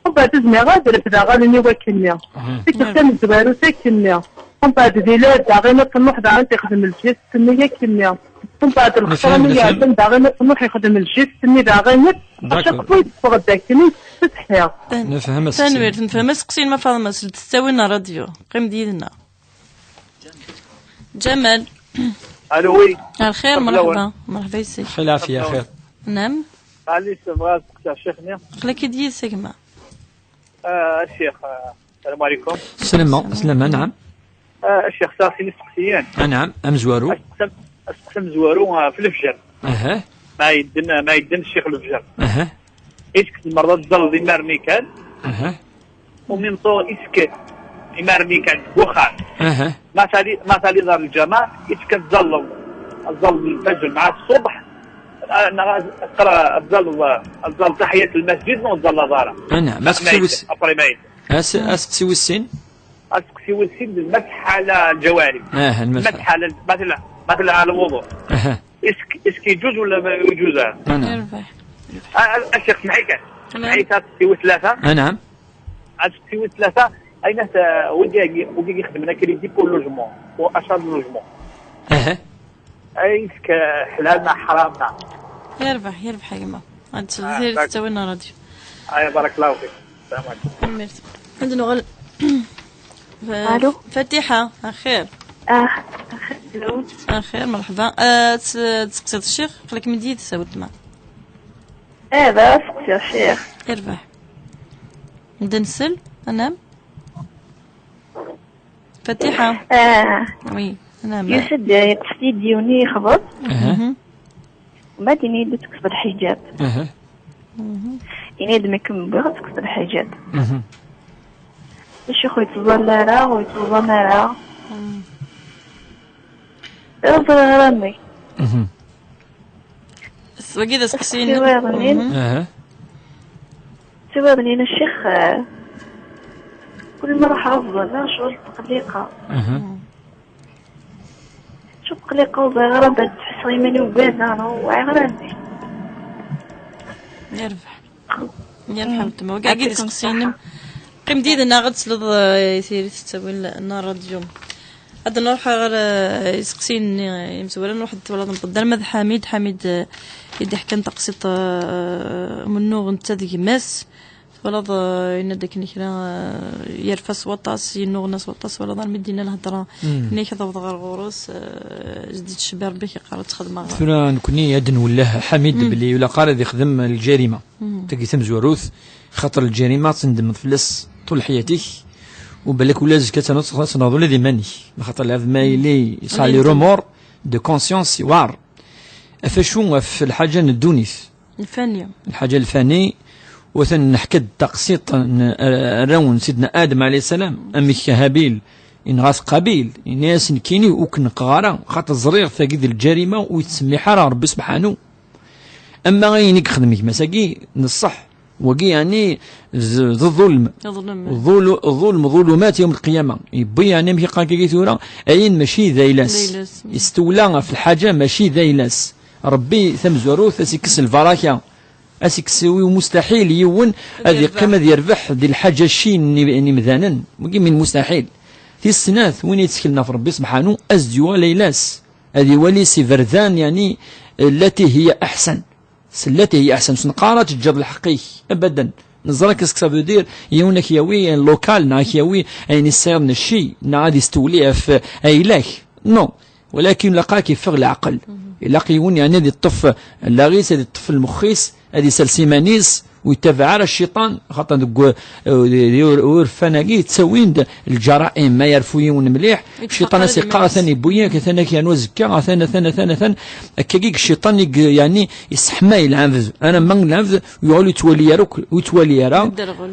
Umbeɛd, ur zmireɣ ad refdeɣ allen-iw akkenni. Aha. Tikkelt tamezwarut akkenni. Umbeɛd, di lɛid daɣen, ad Nnuḥ daɣen t-ixdem lǧest-nni akkenni. Umbeɛd, lxeṣra-nni iɛeddan daɣen, ad Nnuḥ ixdem lǧest-nni daɣen. D'accord. Acakk ma yeffeɣ-d akken i ttsetḥiɣ. Nefhem aseqsi. Tanemmirt, nefhem aseqsi-inem a Faḍma, seld ttawin n ṛṛadyu. Qqim-d yid-neɣ. Ǧamal. Allô, oui. Ar xir, merḥba. Merḥba yes-k. Xir, lɛafya, xir. Naɛam. Ɛli, bɣiɣ ad steqsiɣ ccix-nni. Aql-ak-id yid-s a gma. Ah, a ccix, ah, salam ɛlikum. Slama, slama, naɛam. Ah, a ccix, sɛiɣ sin isteqsiyen. Ah, naɛam, amezwaru. Asteqsi, asteqsi amezwaru, ah, f lefjer. Aha. Ma yedden, ma yedden ccix lefjer. Aha. Est-ce que tzemreḍ ad tẓalleḍ imir-nni kan? Aha. Au même temps, est-ce que imir-nni kan deg uxxam, aha, ma tali-, ma taliḍ ɣer lǧameɛ, est-ce que ad tẓalleḍ, ad tẓalleḍ lfajr mɛa ṣṣubeḥ, ah, neɣ ad tqra-, ad tẓalleḍ, ad tẓalleḍ taḥiyat lmasǧid neɣ ur tẓalleḍ ara? Anɛam, aseqsi wis-, après ma yedden. As-, aseqsi wis sin? Aseqsi wis sin d lmasḥ ɛla lǧawarib. Aha, lmasḥ. Lmasḥ ɛla, مثلا، مثلا على الوضوء. Aha. Est-ce que, est-ce que يجوز ولا ما يجوز؟ Anɛam. Yerbeḥ. Ah, ah, a ccix, semḥ-iyi kan. Semḥ-iyi kan, aseqsi wis tlata. Anɛam. Aseqsi wis tlata, ayen at, ah, wigi, wigi ixedmen akridi pour logement, pour achat de logement. Aha. Est-ce que ḥlal neɣ ḥram neɣ? Yerbeḥ, yerbeḥ a gma. Ad d-tesleḍ, ah, tiri d'accord. Ttawin n ṛṛadyu. Aya, barakallahu fik. Tanemmirt. Ad nuɣal. Allo. Fatiḥa, axir. Ah, axir. Axir, merḥba. Ah, ts-, tseqsiḍ ccix, aql-ikem-id yid-s a weltma. Eh, bɣiɣ ad seqsiɣ ccix. Yerbeḥ. Nda nsel, anɛam. Fatiḥa. Ah. Oui, anɛam. Yusa-d, yeṭṭef-iyi-d yiwen yexbeḍ. Aha. Mhm. Mbeɛd ini-yi-d ad tekkseḍ lḥiǧab. Aha. Mhm. Ini-yi-d mi kem-wwiɣ ad tekkseḍ lḥiǧab. Mhm. Ccix ur yettẓalla ara, ur yettẓalla ara. Mhm. Ur ẓriɣ ara amek. Mhm. S-, wagi d aseqsi-inem. Aseqsi wayeḍnin. Mhm. Aha. Aseqsi wayeḍnin, a ccix, eh, kul ma ruḥeɣ ad ẓẓalleɣ, ccɣel tqelliqeɣ. Aha. Mhm. Cukk qliqeɣ, ur bɣiɣ ara ad d-ḥesseɣ iman-iw ugadeɣ, neɣ ur wɛiɣ ara. Yerbeḥ. Yerbeḥ a weltma. Wagi d iseqsiyen-im. Qqim-d yid-neɣ ad tesleḍ, eh, i tiri tettawin n ṛṛadyu. Ad nruḥ ɣer, eh, iseqsiyen-nni, eh, imezwura, nruḥ ad twalaḍ nqedder ma d Ḥamid. Ḥamid, eh, i d-iḥkan taqsiṭ, eh, umennuɣ netta d gma-s. Twalaḍ, eh, yenna-d akken kra, eh, yerfa s waṭas, yennuɣna s waṭas, twalaḍ armi d-yenna lhedra, mm, yenna-ak ad awḍeɣ ɣer ɣur-s, eh, zdi tcebbi Rebbi, ak-iqqar ad txedmeɣ. Tura nekni ad nwelleh Ḥamid, mm, belli ur ilaq ara ad ixdem lǧarima. Mm. Tagi tamezwarut, xaṭer lǧarima ad tendmeḍ fell-as ṭul ḥyat-ik, u balak ula azekka ad tenɣeḍ ula d iman-ik. Axaṭer lɛebd ma yili yesɛa les remords de conscience, yewɛer. Ɣef acu? Ɣef lḥaǧa n ddunit. Lfani. Lḥaǧa lfani, u atan neḥka-d taqsiṭ n, eh, arraw n Sidna Adem alayhi ssalam, amek Habil yenɣa-t Qabil, yenna-yas: "Nekkini ur k-neqqeɣ ara, xaṭer ẓriɣ tagi d lǧarima ur yettsemmiḥ ara Rebbi sebḥanu." Ama ayen i yexdem gma-s-agi, d ṣṣeḥ, wagi yeɛni d, d ḍulm. Ḍulm. Ḍul-, ḍulm, ḍulumat yawm lqiyama. Yewwi yeɛni, amek i qqaren akka tura, ayen mačči d ayla-s. D ayla-s. Yestewla ɣef lḥaǧa mačči d ayla-s. Rebbi tamezwarut, ad s-ikkes lbaraka, ad s-ikkes i umustaḥil yiwen ad yeqqim ad yerbeḥ di lḥaǧa-cci n, n imdanen. Wagi min mustaḥil. Tis snat, win yetteklen ɣef Rebbi sebḥanu, ad s-d-yuɣal ayla-s, ad iwali s iberdan, yeɛni, lati hiya aḥsan. التي هي أحسن. Ur s-neqqar ara teǧǧeḍ lḥeqq-ik. Abadan. Neẓra qu'est-ce que ça veut dire. Yiwen ad k-yawi un local, neɣ ad k-yawi ayen i tesɛiḍ n cci, neɣ ad yestewli ɣef ayla-k. Non. Walakin ilaq ad k-iffeɣ leɛqel. Ilaq yiwen, yeɛni, ad yeṭṭef allaɣ-is, ad yeṭṭef lmex-is, ad isers iman-is, ur yettabaɛ ara cciṭan, xaṭer deg, eh, di, di ur-, urfan-agi yettawin-d lǧaraim, ma yerfu yiwen mliḥ, cciṭan ad s-iqqar atan yewwi-yak, atan ad k-yernu azekka, atan, atan, atan, atan. Akkagi deg cciṭan i, yeɛni, yesseḥmay lɛebd. Alamma lɛebd yuɣal ur yettwali ara akk, ur yettwali ara.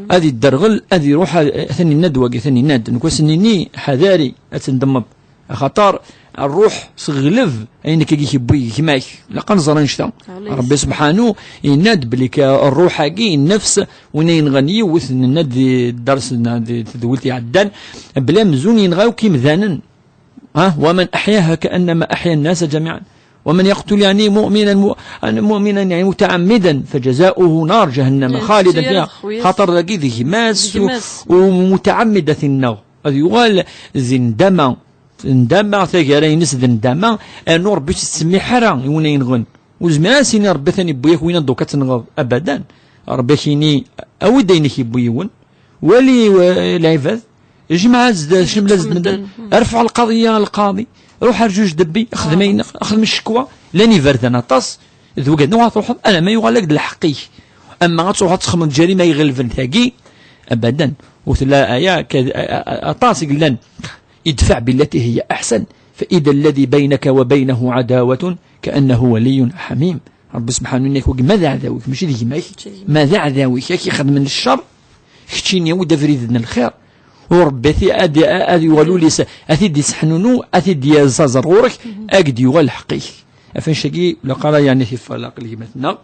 Ad idderɣel. Ad iruḥ, a-, atan yenna-d wagi, atan yenna-d. Nekk ad s-nini, ḥadari, ad tendemmeḍ. Axaṭer ṛṛuḥ teɣleb ayen akka i k-yewwi gma-k. Ilaq ad nẓer annect-a. Ṛebbi subḥanu yenna-d belli ka ṛṛuḥ-agi, nnefs, win ay yenɣan yiwet, nenna-d di dders, di tedwilt iɛeddan, belli amzun yenɣa akk imdanen. Ha? ومن أحياها كأنما أحيا الناس جميعا. ومن يقتل، يعني، مؤمنا م-، مؤمنا، يعني، متعمدا فجزاؤه نار جهنم خالدا فيها. Xaṭer dagi d gma-s u, u mutɛammed ad t-ineɣ. Ad yuɣal d nndama, nndama, tagara-ines d nndama, rnu Ṛebbi ur s-yettsemmiḥ ara i win ay yenɣen. Ur zmireɣ ad s-iniɣ Ṛebbi atan yewwi-yak winna, dduk ad tenɣeḍ, abadan. Ṛebbi ad k-yini, awi-d ayen i k-yewwi yiwen, wali, eh, lɛibad, jmeɛ-as-d, jmeɛ-as-d medden, rfeɛ lqaḍiya ɣer lqaḍi, ruḥ ar juj debbi, xdem ayen, xdem ccekwa. Llan iberdan aṭas, d wigad-nni ur truḥeḍ, alamma yuɣal-ak-d lḥeqq-ik. Ama ad truḥeḍ ad txedmeḍ lǧarima iɣelben tagi, abadan. Ur tella aya ka-, a-, a-, a-, aṭas i yellan. ادفع بالتي هي أحسن فإذا الذي بينك وبينه عداوة كأنه ولي حميم. Ṛebbi subḥanu yenna-k, wagi ma d aɛdaw-ik, mačči d gma-k, ma d aɛdaw-ik, ak-ixedmen ccer, keččini awi-d abrid n lxir. U Ṛebbi ad, ad, ad yuɣal ul-is, ad t-id-isseḥnunu, ad t-id-yazaẓer ɣur-k, ad k-d-yuɣal lḥeqq-ik. Ɣef annect-agi, ilaq ara yeɛni ad t-iffeɣ leɛqel gma-tneɣ.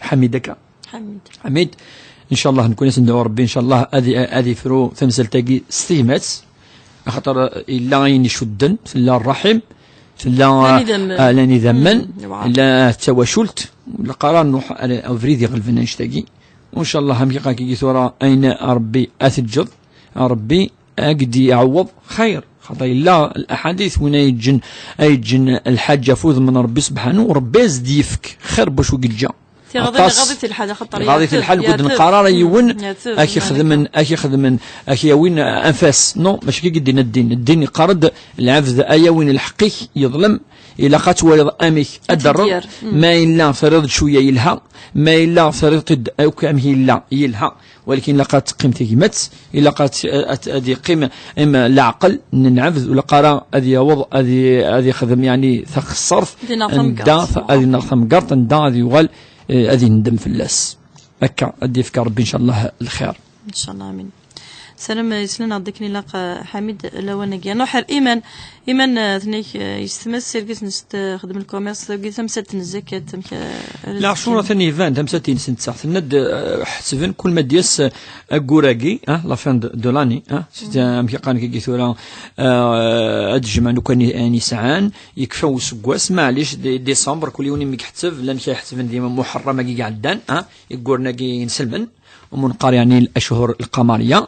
Ḥamid akka. Ḥamid. Ḥamid. Ncallah, nekkni ad s-nedɛu Ṛebbi, ncallah, ad, ad ifru tamsalt-agi s tegmat. Axaṭer yella ayen icudden, tella ṛṛaḥim, tella, llan idammen. Ah, llan idammen, mm, yella d tawacult, ilaq ara nruḥ ar ubrid iɣelben annect-agi. Ncallah, am kaqaki tura, ayen Ṛebbi ad t-teǧǧeḍ, Ṛebbi ad k-d-iɛewweḍ xir. Xaṭer yella laḥadit win ay yeǧǧen, ay yeǧǧen lḥaǧa ɣef udem n Ṛebbi subḥanu, Ṛebbi ad s-d-yefk xir n wacu i yeǧǧa. Tiɣaḍin aṭas. Iɣaḍ-it lḥal, axaṭer iɣaḍ-it iɛteb, lḥal, ur d-neqqar ara yiwen, mm, iɛteb, ak-ixedmen, ak-ixedmen, ak-yawin anfas. Non, mačči akka i d-ddin. Ddin yeqqar-d, lɛebd ad yawin lḥeqq-ik, yeḍlem, ilaq ad twaliḍ amek ad d-terreḍ. Mm. Ma yella terriḍ-d cwiya, yelha. Ma yella terriḍ-t-id akk amek yella, yelha. Walakin ilaq ad teqqim tegmat, ilaq ad, ad, ad yeqqim im-, leɛqel n lɛebd, ur ilaq ara ad yaweḍ ad y-, ad yexdem, yeɛni, taxessart, ad ineɣ tamgerḍt, anda, ad ineɣ tamgerḍt, anda ad yuɣal, eh, ad yendem fell-as. Akka, ad d-yefk Ṛebbi, ncallah, lxir. Ncallah, amin. Salam, eh, yeslan-aɣ-d akken ilaq, eh, Ḥamid, lawan-agi. Ad nruḥ ar Iman. Iman, eh, tenna-k, eh, yessetma-s, irgazen-is, eh, xedmen lkumirs, tagi tamsalt n zzakat, amek, eh, ara leɛcur atan iban, tamsalt-ines netta. Tenna-d, eh, ḥesben kul ma d-yas, eh, aggur-agi, ah, la fin de, de l'année, ah, c'est, eh, amek i qqaren-agi tura, eh, ad jemɛen akk ayen, ayen yesɛan, yekfa useggas, maɛlic, di décembre, kul yiwen imi iḥetteb, llan kra iḥettben di Muḥerram-agi iɛeddan, ah, igguren-agi inselmen. Umi neqqar, yeɛni, الأشهر القمرية.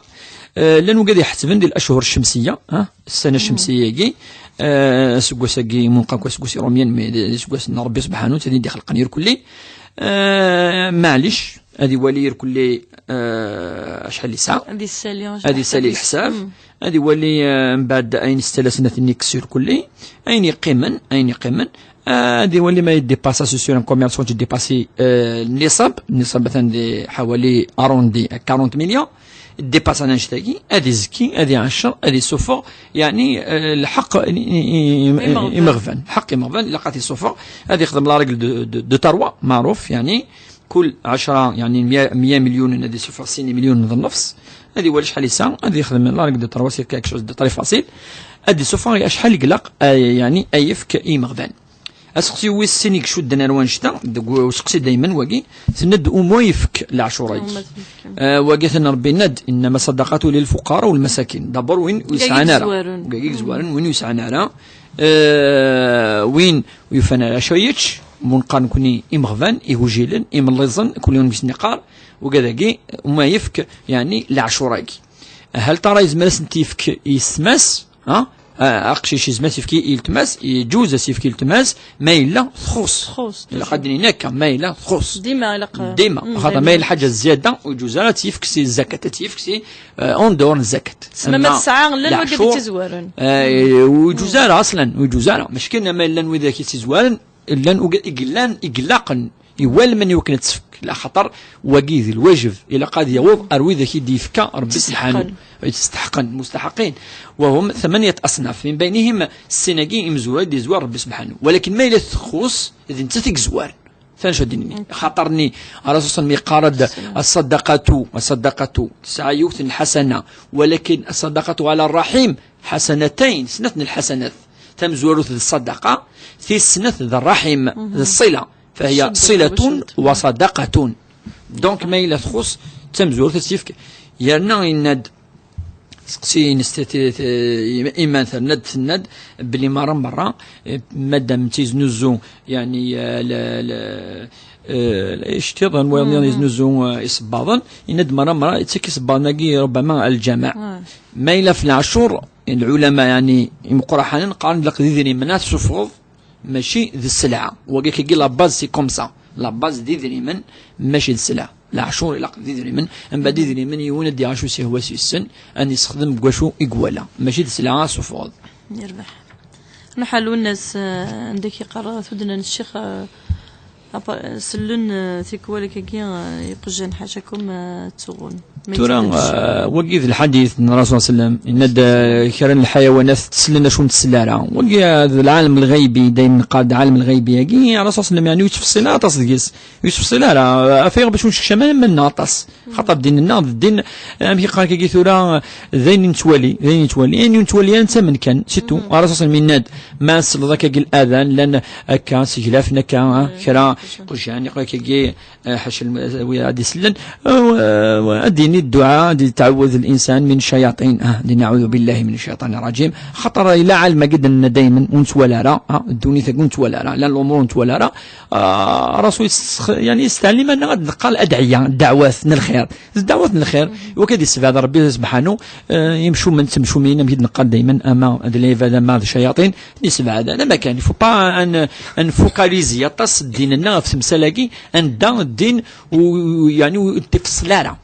Eh, llan wigad iḥettben di الأشهر الشمسية, ha? Ssana الشمسية-agi, eh, aseggas-agi, umi neqqar akk aseggas irumyen, mais d, d aseggas n Ṛebbi subḥanu, d tin i d-ixelqen irkelli. Eh, maɛlic, ad iwali irkelli, eh, acḥal yesɛa. Ad issali, ad issali leḥsab. Mm. Ad iwali, eh, mbeɛd ayen s-tala snat-nni kkes irkelli. Ayen yeqqimen, ayen yeqqimen. Ad iwali ma yeddipasa, c'est sûr, un commerçant yeddipasi, eh, nniṣab, nniṣab atan di ḥawali arrondi à quarante millions, yeddipasa annect-agi, ad izekki, ad iɛeccer, ad isuffeɣ, yeɛni, eh, lḥeqq i, i, i, imeɣban. Imeɣban, lḥeqq imeɣban, ilaq ad t-isuffeɣ, ad ixdem la règle de, de, de trois, meɛruf, yeɛni, kul ɛecra, yeɛni, mya, mya milyun ad isuffeɣ sin milyun d nnefs, ad iwali acḥal yesɛa, ad ixdem la règle de trois, c'est quelque chose de très facile, ad isuffeɣ acḥal i ilaq, eh, yeɛni, ad yefk i imeɣban. Aseqsi wis sin i icudden ar wannect-a, deg useqsi daymen wagi, tenna-d: "Uma yefk leɛcur-agi." Uma tefk. Eh, wagi atan Ṛebbi yenna-d: "Innama sadaqatu lil fuqara wal masakin." D'abord win ur yesɛan ara. Wagi i yezwaren, win ur yesɛan ara. Eh, win ur yufan ara acu yečč, mu neqqar nekkni imeɣban, igujilen, imelliẓen, kul yiwen mi s-neqqar, wagi dagi, uma yefk, yeɛni, leɛcur-agi. Hal tara yezmer ad sen-t-yefk yessetma-s, ha? Ah, aqcic izmer ad t-yefk i yeltma-s, yeǧuz ad s-yefk i yeltma-s, ma yella txuṣṣ. Txuṣṣ, ilaq ad d-nini akka, ma yella txuṣṣ. Dima ilaq. Dima. Mm, xaṭer ma yella lḥaǧa zzyada, ur yeǧuz ara ad tt-yefk si zzakat, ad tt-yefk si, eh, en dehors n zzakat. Tsemma ma tesɛa, llan wagad i tt-izwaren. Eh, ur yeǧuz ara, aslan, ur yeǧuz ara. Mačči kan ma llan widak i tt-izwaren, llan uga-, i yellan, i ilaqen, iwalmen i wakken ad tt-tefk, laxaṭer wagi d lwajeb, ilaq ad yaweḍ ar widak i d-yefka Rebbi subḥanu. Yesteḥqen, mustaḥaqin. Wa hum thamaniyat asnaf, min baynihim, sin-agi imezwura i d-yezwar Rebbi subḥanu. Walakin ma yella txuṣṣ, d nettat i yezwaren. Tancu ad d-nini. Xaṭer-nni, Rasul sallam yeqqar-d, "As-sadaqatu, as-sadaqatu, tesɛa yiwet n lḥasana, walakin as-sadaqatu ala rraḥim, ḥasanatayn, snat n lḥasanat." Tamezwarut d ṣṣadaqa, tis snat d rraḥim, d ṣṣila. Fahiya ṣilatun wa ṣadaqatun. Donc, ma yella txuṣṣ, d tamezwarut ad s-yefk. Yerna yenna-d, seqsi-ines t-, t-, t-, iman terna-d, tenna-d belli merra merra, eh, madam tiznuzu, yani, eh, le, le, eh, iceṭṭiḍen, wayeḍ yeznuzu, eh, isebbaḍen, yenna-d merra merra, yettak isebbaḍen-agi, rubbama, lǧameɛ. Ma yella f leɛcur, lɛulama, yani, imeqqraḥanen, qqaren-d laqd idrimen ad tessufɣeḍ, mačči d sselɛa. Wagi kagi la base, c'est comme ça. La base d idrimen, mačči d sselɛa. Leɛcur ilaq d idrimen, mbeɛd idrimen yiwen ad d-yaɣ acu s-ihwa s-yessen, ad n-yessexdem deg wacu i iwala. Mačči d sselɛa ad tessufɣeḍ. Yerbeḥ. Nruḥ ɣer Lwennas, eh, anda k-yeqqar tudna n ccix, eh, apa-, sellen, eh, tikwal akkagi, eh, iqjan ḥacakum, eh, ttuɣun. Tura, eh, wagi d lḥadit n Rasul sallam, yenna-d, eh, kra n lḥayawanat tteslen acu ur ntsell ara. Wagi, eh, d lɛalem lɣaybi, daymen neqqar-d ɛalem lɣaybi-agi, Rasul sallam, yani, ur yettfeṣṣil ara aṭas deg-s. Ur yettfeṣṣil ara, eh, af ayen bac ur nsekcam ara iman-nneɣ aṭas. Xaṭer ddin-nneɣ d ddin, eh, amek yeqqar kagi tura, eh, d ayen i nettwali, d ayen i nettwali, ayen ur nettwali ara nettamen kan, c'est tout. Rasul sallam yenna-d, ma tselleḍ akkagi ladan, llan akka, seglafen akka, eh, kra, qjan, yeqqar kagi, eh, ḥaca lm-, wi ad isellen, eh, eh, ad d-yini dduɛa, ad yettɛawed linsan min ccayaṭin, ah, ad d-yini aɛudu billahi min ccayṭan rrajim, xaṭer yella ɛalem-agi d-nenna daymen, ur nettwali ara, ah, ddunit-agi ur nettwali ara, llan lumuṛ ur nettwali ara, ah, Rasul yestex-, yani yesteɛlim-aneɣ ad neqqar adɛiya, ddeɛwat n lxir, d ddeɛwat n lxir, i wakken ad yessebɛed Rebbi subḥanu, eh, imcumen d temcumin, amek i d-neqqar daymen, ama d lɛibad, ama d ccayaṭin, Yessebɛed, ala ma kan, il faut pas ad n-, ad nfocaliser aṭas ddin-nneɣ ɣef temsal-agi, anda ddin u, u, yani ur t-ifeṣṣel ara.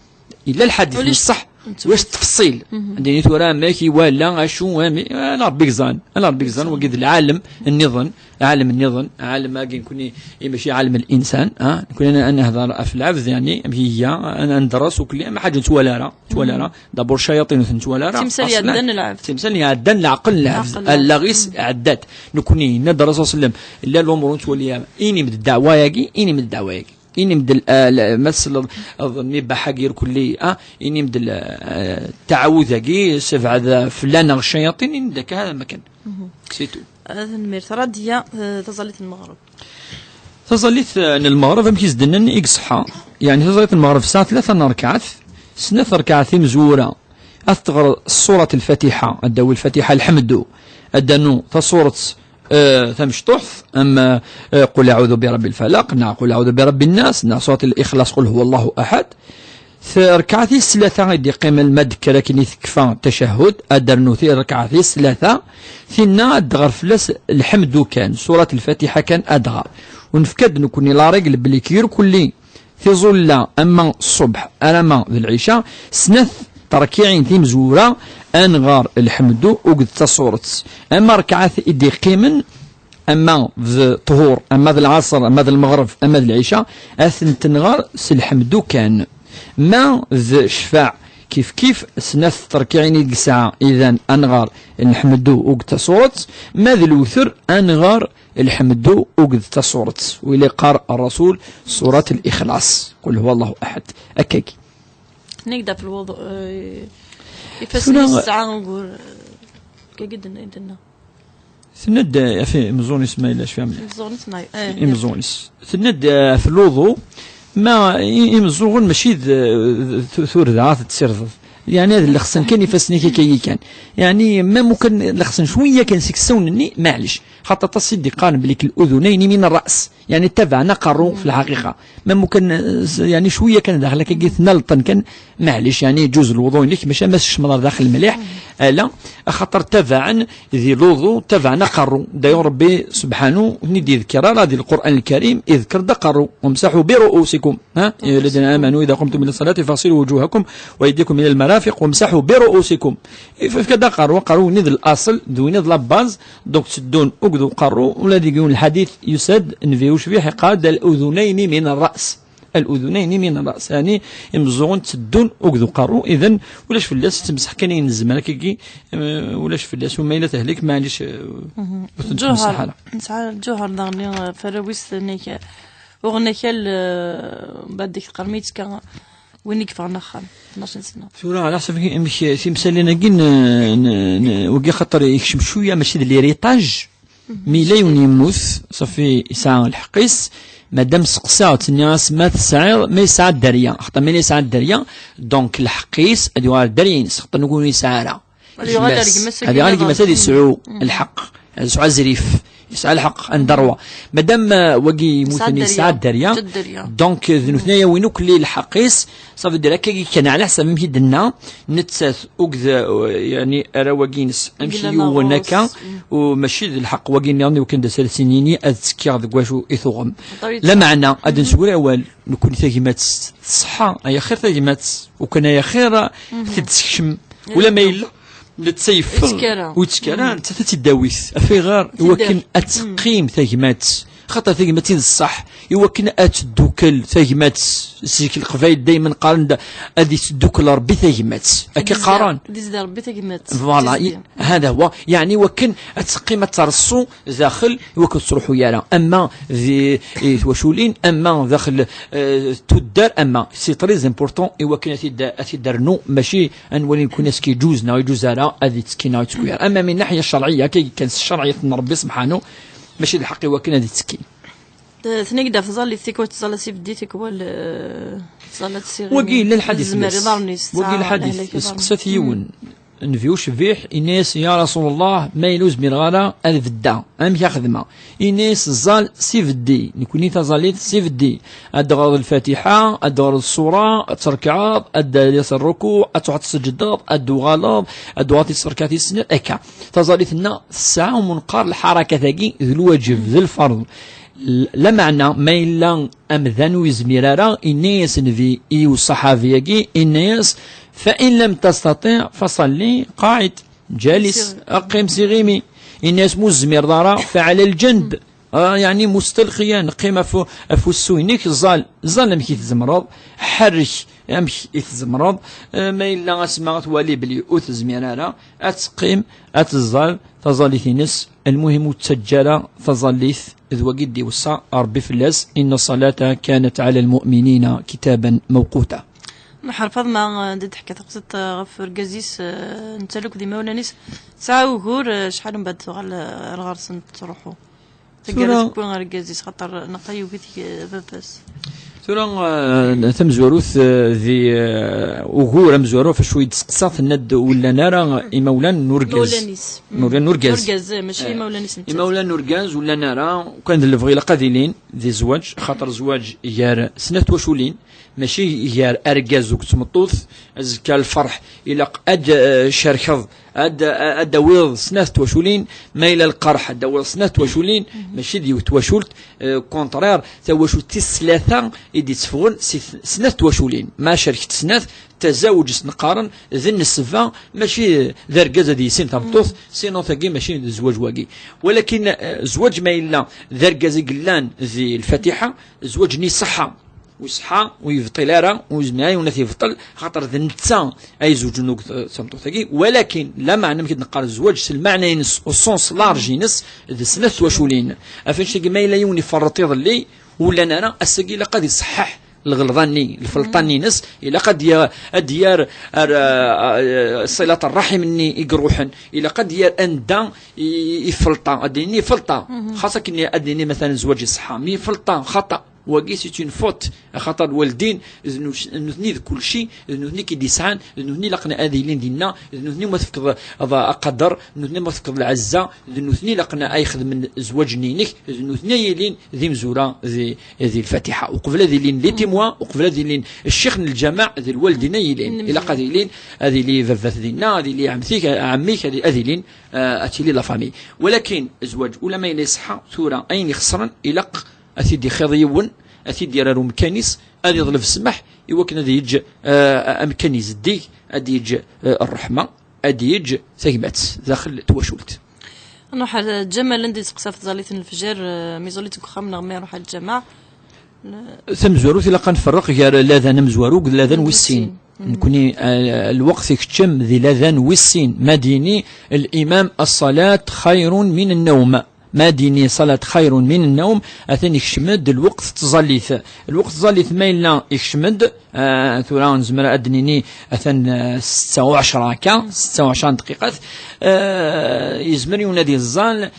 Yella lḥadit n ṣṣeḥ, wac tfeṣṣil. Anda ini tura amek iwala, acu, ami, ala Rebbi yeẓran, ala Rebbi yeẓran, wagi d lɛalem nniḍen, ɛalem nniḍen, ɛalem-agi nekni, i mačči ɛalem n linsan, ha, nekni ad n-, ad nehder ɣef lɛebd, yani, amek iga, ad n-, ad nedres ukli, ama ḥaǧa ur nettwali ara, nettwali ara. D'abord, ccayaṭin ur ten-nettwali ara. Timsal iɛeddan n lɛebd. Timsal iɛeddan leɛqel n lɛebd. Leɛqel n lɛebd. Allaɣ-is iɛedda-t. Nekni, yenna-d Rasul sallam, llan lumuṛ ur nettwali ara. Inim-d ddeɛwa-agi, inim-d ddeɛwa-agi. Inim-d l-, ah, la, ma tesleḍ, eh, nnibaḥ-agi irkelli, ah, inim-d l-, eh, ttaɛawud-agi, sebɛed, eh, fell-aneɣ ccayaṭin, inim-d akka, hada ma kan. C'est tout. Ah, tanemmirt. Radiya, eh, taẓallit n lmeɣreb. Taẓallit, eh, n lmeɣreb, amek i s-d-nnan i iṣeḥḥa? Yeɛni taẓallit n lmeɣreb tesɛa tlata n rrekɛat, snat rrekɛat imezwura ad teɣreḍ surat lfatiḥa, ad d-tawi lfatiḥa, lḥemdu, ad d-tanuḍ tasuret, eh, tamecṭuḥt, am, eh, qul aɛudu bi rabbi lfalaq, neɣ qul aɛudu bi rabbi nnas, neɣ surat lixlaṣ, qul huwa allahu aḥad. Rrekɛa tis tlata i d-yeqqimen ma d-tekker akken i tekfa tacahhud, ad d-ternu ti-, rrekɛa tis tlata, tinna ad d-tɣer fell-as lḥemdu kan, surat lfatiḥa kan ad d-tɣer. U nefka-d nekni la règle belli irkelli tiẓulla ama ṣṣubḥ arama d lɛica, snat terkiɛin timezwura ad nɣer lḥemdu akked tasuret. Ama rrekɛat i d-yeqqimen, ama d ṭhur, ama d lɛaṣer, ama d lmeɣreb, ama d lɛica, ad tent-nɣer s lḥemdu kan. Ma d ccfaɛ, kif kif, snat terkiɛin i yesɛa, idan ad nɣer lḥemdu akked tasuret, ma d lewter ad nɣer lḥemdu akked tasuret. Wila yeqqar Rasul surat Lixlaṣ, qul huwa Allahu aḥad. Akkagi. Tenna-k-d ɣef lwuḍu, eh, ifassen-is tesɛa ugur, eh, akkagi d-, d-, d-, Tenna-d, eh, ɣef imeẓẓuɣen-is ma yella cfiɣ mliḥ. Imeẓẓuɣen-is ma, eh, imeẓẓuɣen-is. Tenna-d, eh, ɣef luḍu, ma i-, imeẓẓuɣen mačči d, d tu-, turda ad t-tessirdeḍ. يعني هذا اللي خصن كان يفسني كي كي كان. يعني ما ممكن اللي خصن شويه كان سكسون ني، معليش. خاطر تصيد قارن بليك الاذنين من الراس، يعني تبعنا قرو في الحقيقه. ما ممكن، يعني شويه كان داخل كي قلت نلطن كان، معليش. يعني يجوز الوضوء لك مش ما الشمر داخل مليح. لا، خاطر تبعا ذي الوضوء تبعنا قرو. دايو ربي سبحانه ندي ذكر هذا القران الكريم يذكر دا قرو: وامسحوا برؤوسكم، ها، يا الذين امنوا اذا قمتم الى الصلاه فاغسلوا وجوهكم وايديكم الى المرافق وامسحوا برؤوسكم. فكذا قرو، قرو نذ الاصل دوينذ لا باز. دونك تسدون اكدو قرو ولا ديقون الحديث يسد نفي وشبيح قال: الاذنين من الراس. الاذنين من الراس، يعني يمزغون تسدون اكدو قرو. اذا ولاش في الناس تمسح كان ينزم انا كيكي، آه، ولاش في الناس وما الا تهلك، معليش، آه، وتنتمسح جوهر على. نسعى الجوهر داغني فراويس نيك وغنى كال بعد ديك القرميت كان وين يكفى نخان اثناش سنه. ثورة على حسب كي- مش تمسالينا كي ن- ن- ن- وكي خاطر يكشم شويه ماشي د ليريتاج. مي لا يوني يموت، صافي يسعى الحقيس. مادام سقساو تنياس ما تسعيض ما يسعى الدريا، خاطر ما يسعى الدريا. دونك الحقيس ادي غير الدريا ينس خاطر نقول يسعى راه. هذه غير الجماس هذه غير الجماس هذه يسعو الحق، يسعى زريف، يسعى الحق عند الروا. مادام واقي يموتني يسعى الدريا. دونك ذنوثنيا وينو كلي الحقيس. صافي دير هكا كان على حسب ما كيدنا نتسات وكذا، يعني ارا واقينس امشي يون هكا. وماشي ذ الحق واقي نيرني وكان دا سلسينيني اتسكيغ ذ واش يثوغم. لا معنى ادن سوري اوال نكون ثاجمات الصحه اي خير ثاجمات وكان يا خير تدسكشم ولا ما يلا نتسيفر ويتسكرا نتا تداويث افيغار وكن اتقيم ثاجمات. خاطر ثاجمات الصح ايوا كنا اتدوكل ثاجمات. سيك القبايل دائما قارن دا ادي تدوكل ربي ثاجمات اكي قارن ديز ربي ثاجمات. فوالا هذا هو يعني وكن اتقيم ترسو داخل وكتروحوا يالا اما ذي تواشولين اما داخل آه، تدار اما سي تري امبورطون ايوا كنا تدار نو ماشي انولي نكون اسكي جوز نا يجوز على هذه تسكينا تكوير اما من الناحيه الشرعيه كي كان الشرعيه ربي سبحانه ماشي الحق ايوا كنا هذه تسكين. ثنيك داف ظل يثيك وتظل سيف ديتك وال ظل تسير وقيل للحديث الزمر ضرني وقيل الحديث يسقسات يون نفيو شبيح إنيس يا رسول الله ما يلوز من غالا الفدا أم يخدمه إنيس زال سيفدي نكوني تزاليت سيفدي أدغر الفاتحة أدغر الصورة أتركعض أداليس الركوع أتوحد السجدات أدوغالض أدوغاتي سركاتي السنة أكا تزاليت لنا الساعة ومنقار الحركة ثاقي ذو الواجب ذو الفرض. Lameɛna ma yella amdan ur yezmir ara, yenna-yas Nnbi i uṣaḥabi-agi, yenna-yas: فإن لم تستطع فصل قاعد، جالس، qqim s iɣimi. Yenna-yas: ma ur tezmireḍ ara, فعلى الجنب. Ah, yeɛni mustalqiyan, qqim ɣef, ɣef wussu-inek, ẓẓal, ẓẓal amek i tzemreḍ, ḥerrek amek i tzemreḍ. Eh, ma yella asma ad twali belli ur tezmir ara, ad teqqim, ad teẓẓal taẓallit-ines. Lmuhim ur ttaǧǧa ara taẓallit d wagi d-iweṣṣa Ṛebbi fell-as: إن الصلاة كانت على المؤمنين كتابا موقوتا. Meḥref Faḍma, d-teḥka taqsiṭ ɣef urgaz-is, eh, netta akk d imawlan-is. Tesɛa ugur, eh, acḥal mbeɛd tuɣal, eh, ar ɣer-sen tettruḥu. Taggara tewwi argaz-is xaṭer neqqa yugi-t baba-s. Tura, eh, tamezwarut, eh, di, eh, ugur amezwaru ɣef acu i d-teqsa, tenna-d ur llan ara imawlan n urgaz. Imawlan-is. Imawlan n urgaz. Urgaz, eh, mačči imawlan-is nettat. Imawlan n urgaz ur llan ara, kan d lebɣi ilaq ad ilin di zzwaǧ, xaṭer zzwaǧ gar snat twaculin, mačči gar argaz akked tmeṭṭut, azekka lferḥ ilaq ad, eh, cerkeḍ ad, ad d-tawiḍ snat twaculin, ma yella lqerḥ ad d-tawiḍ snat twaculin, mačči d yiwet twacult, eh, contraire, tawacult tis tlata i d-itteffɣen si t-, snat twaculin. Ma cerket snat, tazawǧ s-neqqaren d nnessba, mačči d argaz ad yissin tameṭṭut, sinon tagi mačči d zzwaǧ wagi. Walakin, eh, zzwaǧ ma yella d argaz i yellan di lfatiḥa, zzwaǧ-nni iṣeḥḥa. Ur iṣeḥḥa, ur yebṭil ara, ur yezmir ara yiwen ad t-yebṭel, xaṭer d netta ay izewǧen deg tameṭṭut-agi, walakin lameɛna amek i d-neqqar zzwaǧ s lmeɛna-ines, au sens large-ines, d snat twaculin. Ɣef annect-agi ma yella yiwen iferreṭ iḍelli, ur llan ara, ass-agi ilaq ad iṣeḥḥeḥ lɣelḍa-nni, lfelṭa-nni-ines, ilaq ad ya-, ad d-yerr ar, a, a, ṣilat ṛṛaḥim-nni i iruḥen, ilaq ad d-yerr anda i, i, ifelṭa, ad d-nini ifelṭa, xas akken ad d-nini matalan zzwaǧ iṣeḥḥa, mi ifelṭa, xaṭa. Wagi c'est une faute, axaṭer lwaldin d nutni d kulci, d nutni k-id-yesɛan, d nutni ilaqen ad ilin dinna, d nutni ma tefkeḍ aqader, d nutni ma tefkeḍ lɛezza, d nutni ilaqen ay xedmen zzwaǧ-nni-inek, d nutni ay ilin d imezwura di, di lfatiḥa. Uqbel ad ilin les témoins, uqbel ad ilin ccix n lǧameɛ, d lwaldin ay ilin. Ilaq ad ilin, ad ili baba-k dinna, ad ili ɛemti-k, ɛemmi-k, ad, ad ilin, ad tili la famille. Walakin zzwaǧ, ula ma yella iṣeḥḥa, tura ayen ixesren, ilaq ad t-id-ixiḍ yiwen, ad t-id-yerr ar umkan-is, ad iḍleb ssmaḥ, i wakken ad yeǧǧ amkan izeddig, ad yeǧǧ ṛṛeḥma, ad yeǧǧ tagmat daxel twacult. Nruḥ ar Ǧamal, anda yesteqsa ɣef tẓallit n lefjer, mi ẓẓallit deg uxxam neɣ mi iruḥ ar lǧameɛ. Tamezwarut, ilaq ad nferreq gar ladan amezwaru d ladan wis sin. Nekni, lweqt ikeččem di ladan wis sin, ma d-yini limam: الصلاة خير من النوم. Ma d-yini: الصلاة خير من النوم, atan ikcem-d lweqt n tẓallit. Lweqt n tẓallit ma yella ikcem-d, tura nezmer ad d-nini atan ssetta u ɛecra akka, ssetta u ɛecra n dqiqat. Yezmer yiwen ad iẓẓal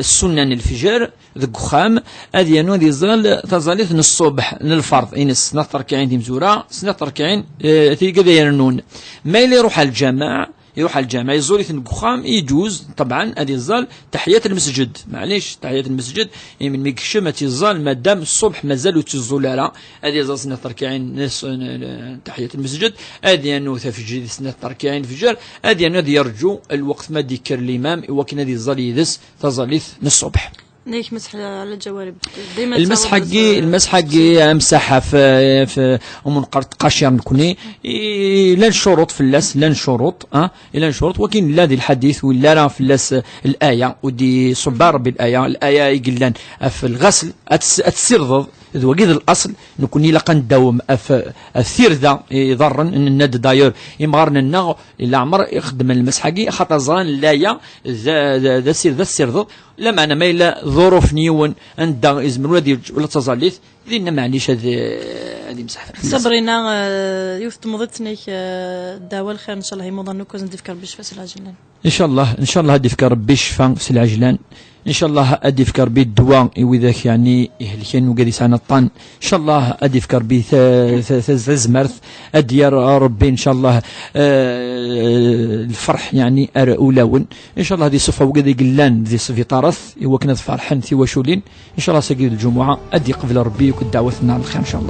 ssunna n lefjer deg uxxam, ad yernu ad iẓẓal taẓallit n ṣṣubeḥ n lferḍ-ines, snat terkiɛin d imezwura, snat terkiɛin, tirga ad irennun. Ma yella iruḥ ar lǧameɛ, iruḥ ar lǧameɛ, iẓẓul-iten deg uxxam, iǧuz, ṭebɛen, ad iẓẓal taḥiyat n lmesǧed. Maɛlic, taḥiyat n lmesǧed, imi mi yekcem ad tt-iẓẓal, madam ṣṣubeḥ mazal ur tt-iẓẓul ara, ad iẓẓal snat terkiɛin n s-, n, n, taḥiyat n lmesǧed, ad yernu tafejrit snat terkiɛin n lefjer, ad yernu ad yerǧu lweqt ma d-yekker limam, i wakken ad iẓẓal yid-s taẓallit n ṣṣubeḥ. Nek meseḥ ɛla lǧawarib. Dima lmeseḥ-agi, lmeseḥ-agi amsaḥ ɣef, ɣef umenqer tqacir nekni. Llan ccuruṭ fell-as, llan ccuruṭ, ah, llan ccuruṭ. Wakin yella di lḥadit, ur yelli ara fell-as laya, ur d-iṣubba Rebbi laya, laya i yellan ɣef lɣasl, ad ts-, ad tessirdeḍ, d wagi d laṣel. Nekni ilaq ad ndawem ɣef, ɣef tirda iḍarren, nenna-d d'ailleurs imɣaren-nneɣ, leɛmer i xeddmen lmeseḥ-agi, axaṭer ẓran laya d, d, d asird, ad tessirdeḍ, lameɛna ma yella ḍuruf n yiwen anda izmer ula ad yeǧǧ ula d taẓallit, dinna maɛlic ad, ad imseḥ. Sabrina, eh, yiwet n temḍiḍt-nnek, eh, ddeɛwa lxir, ncallah imuḍan akk ad sen-d-ifk Rebbi ccfa s lɛejlan. Ncallah, ncallah ad d-ifk Rebbi ccfa s lɛejlan. Ncallah ad d-ifk Rebbi ddwa i widak, yeɛni, ihelken, wigad yesɛan aṭṭan. Ncallah ad d-ifk Rebbi ta-, ta-, ta-, tazmert, ad d-yerr Rebbi, ncallah, eh, lferḥ, yeɛni, ar ulawen. Ncallah ad iṣufeɣ wigad i yellan di sbiṭarat i wakken ad ferḥen tiwaculin. Ncallah ass-agi d lǧumuɛa ad d-iqbel Rebbi akk ddeɛwat-nneɣ n lxir, ncallah.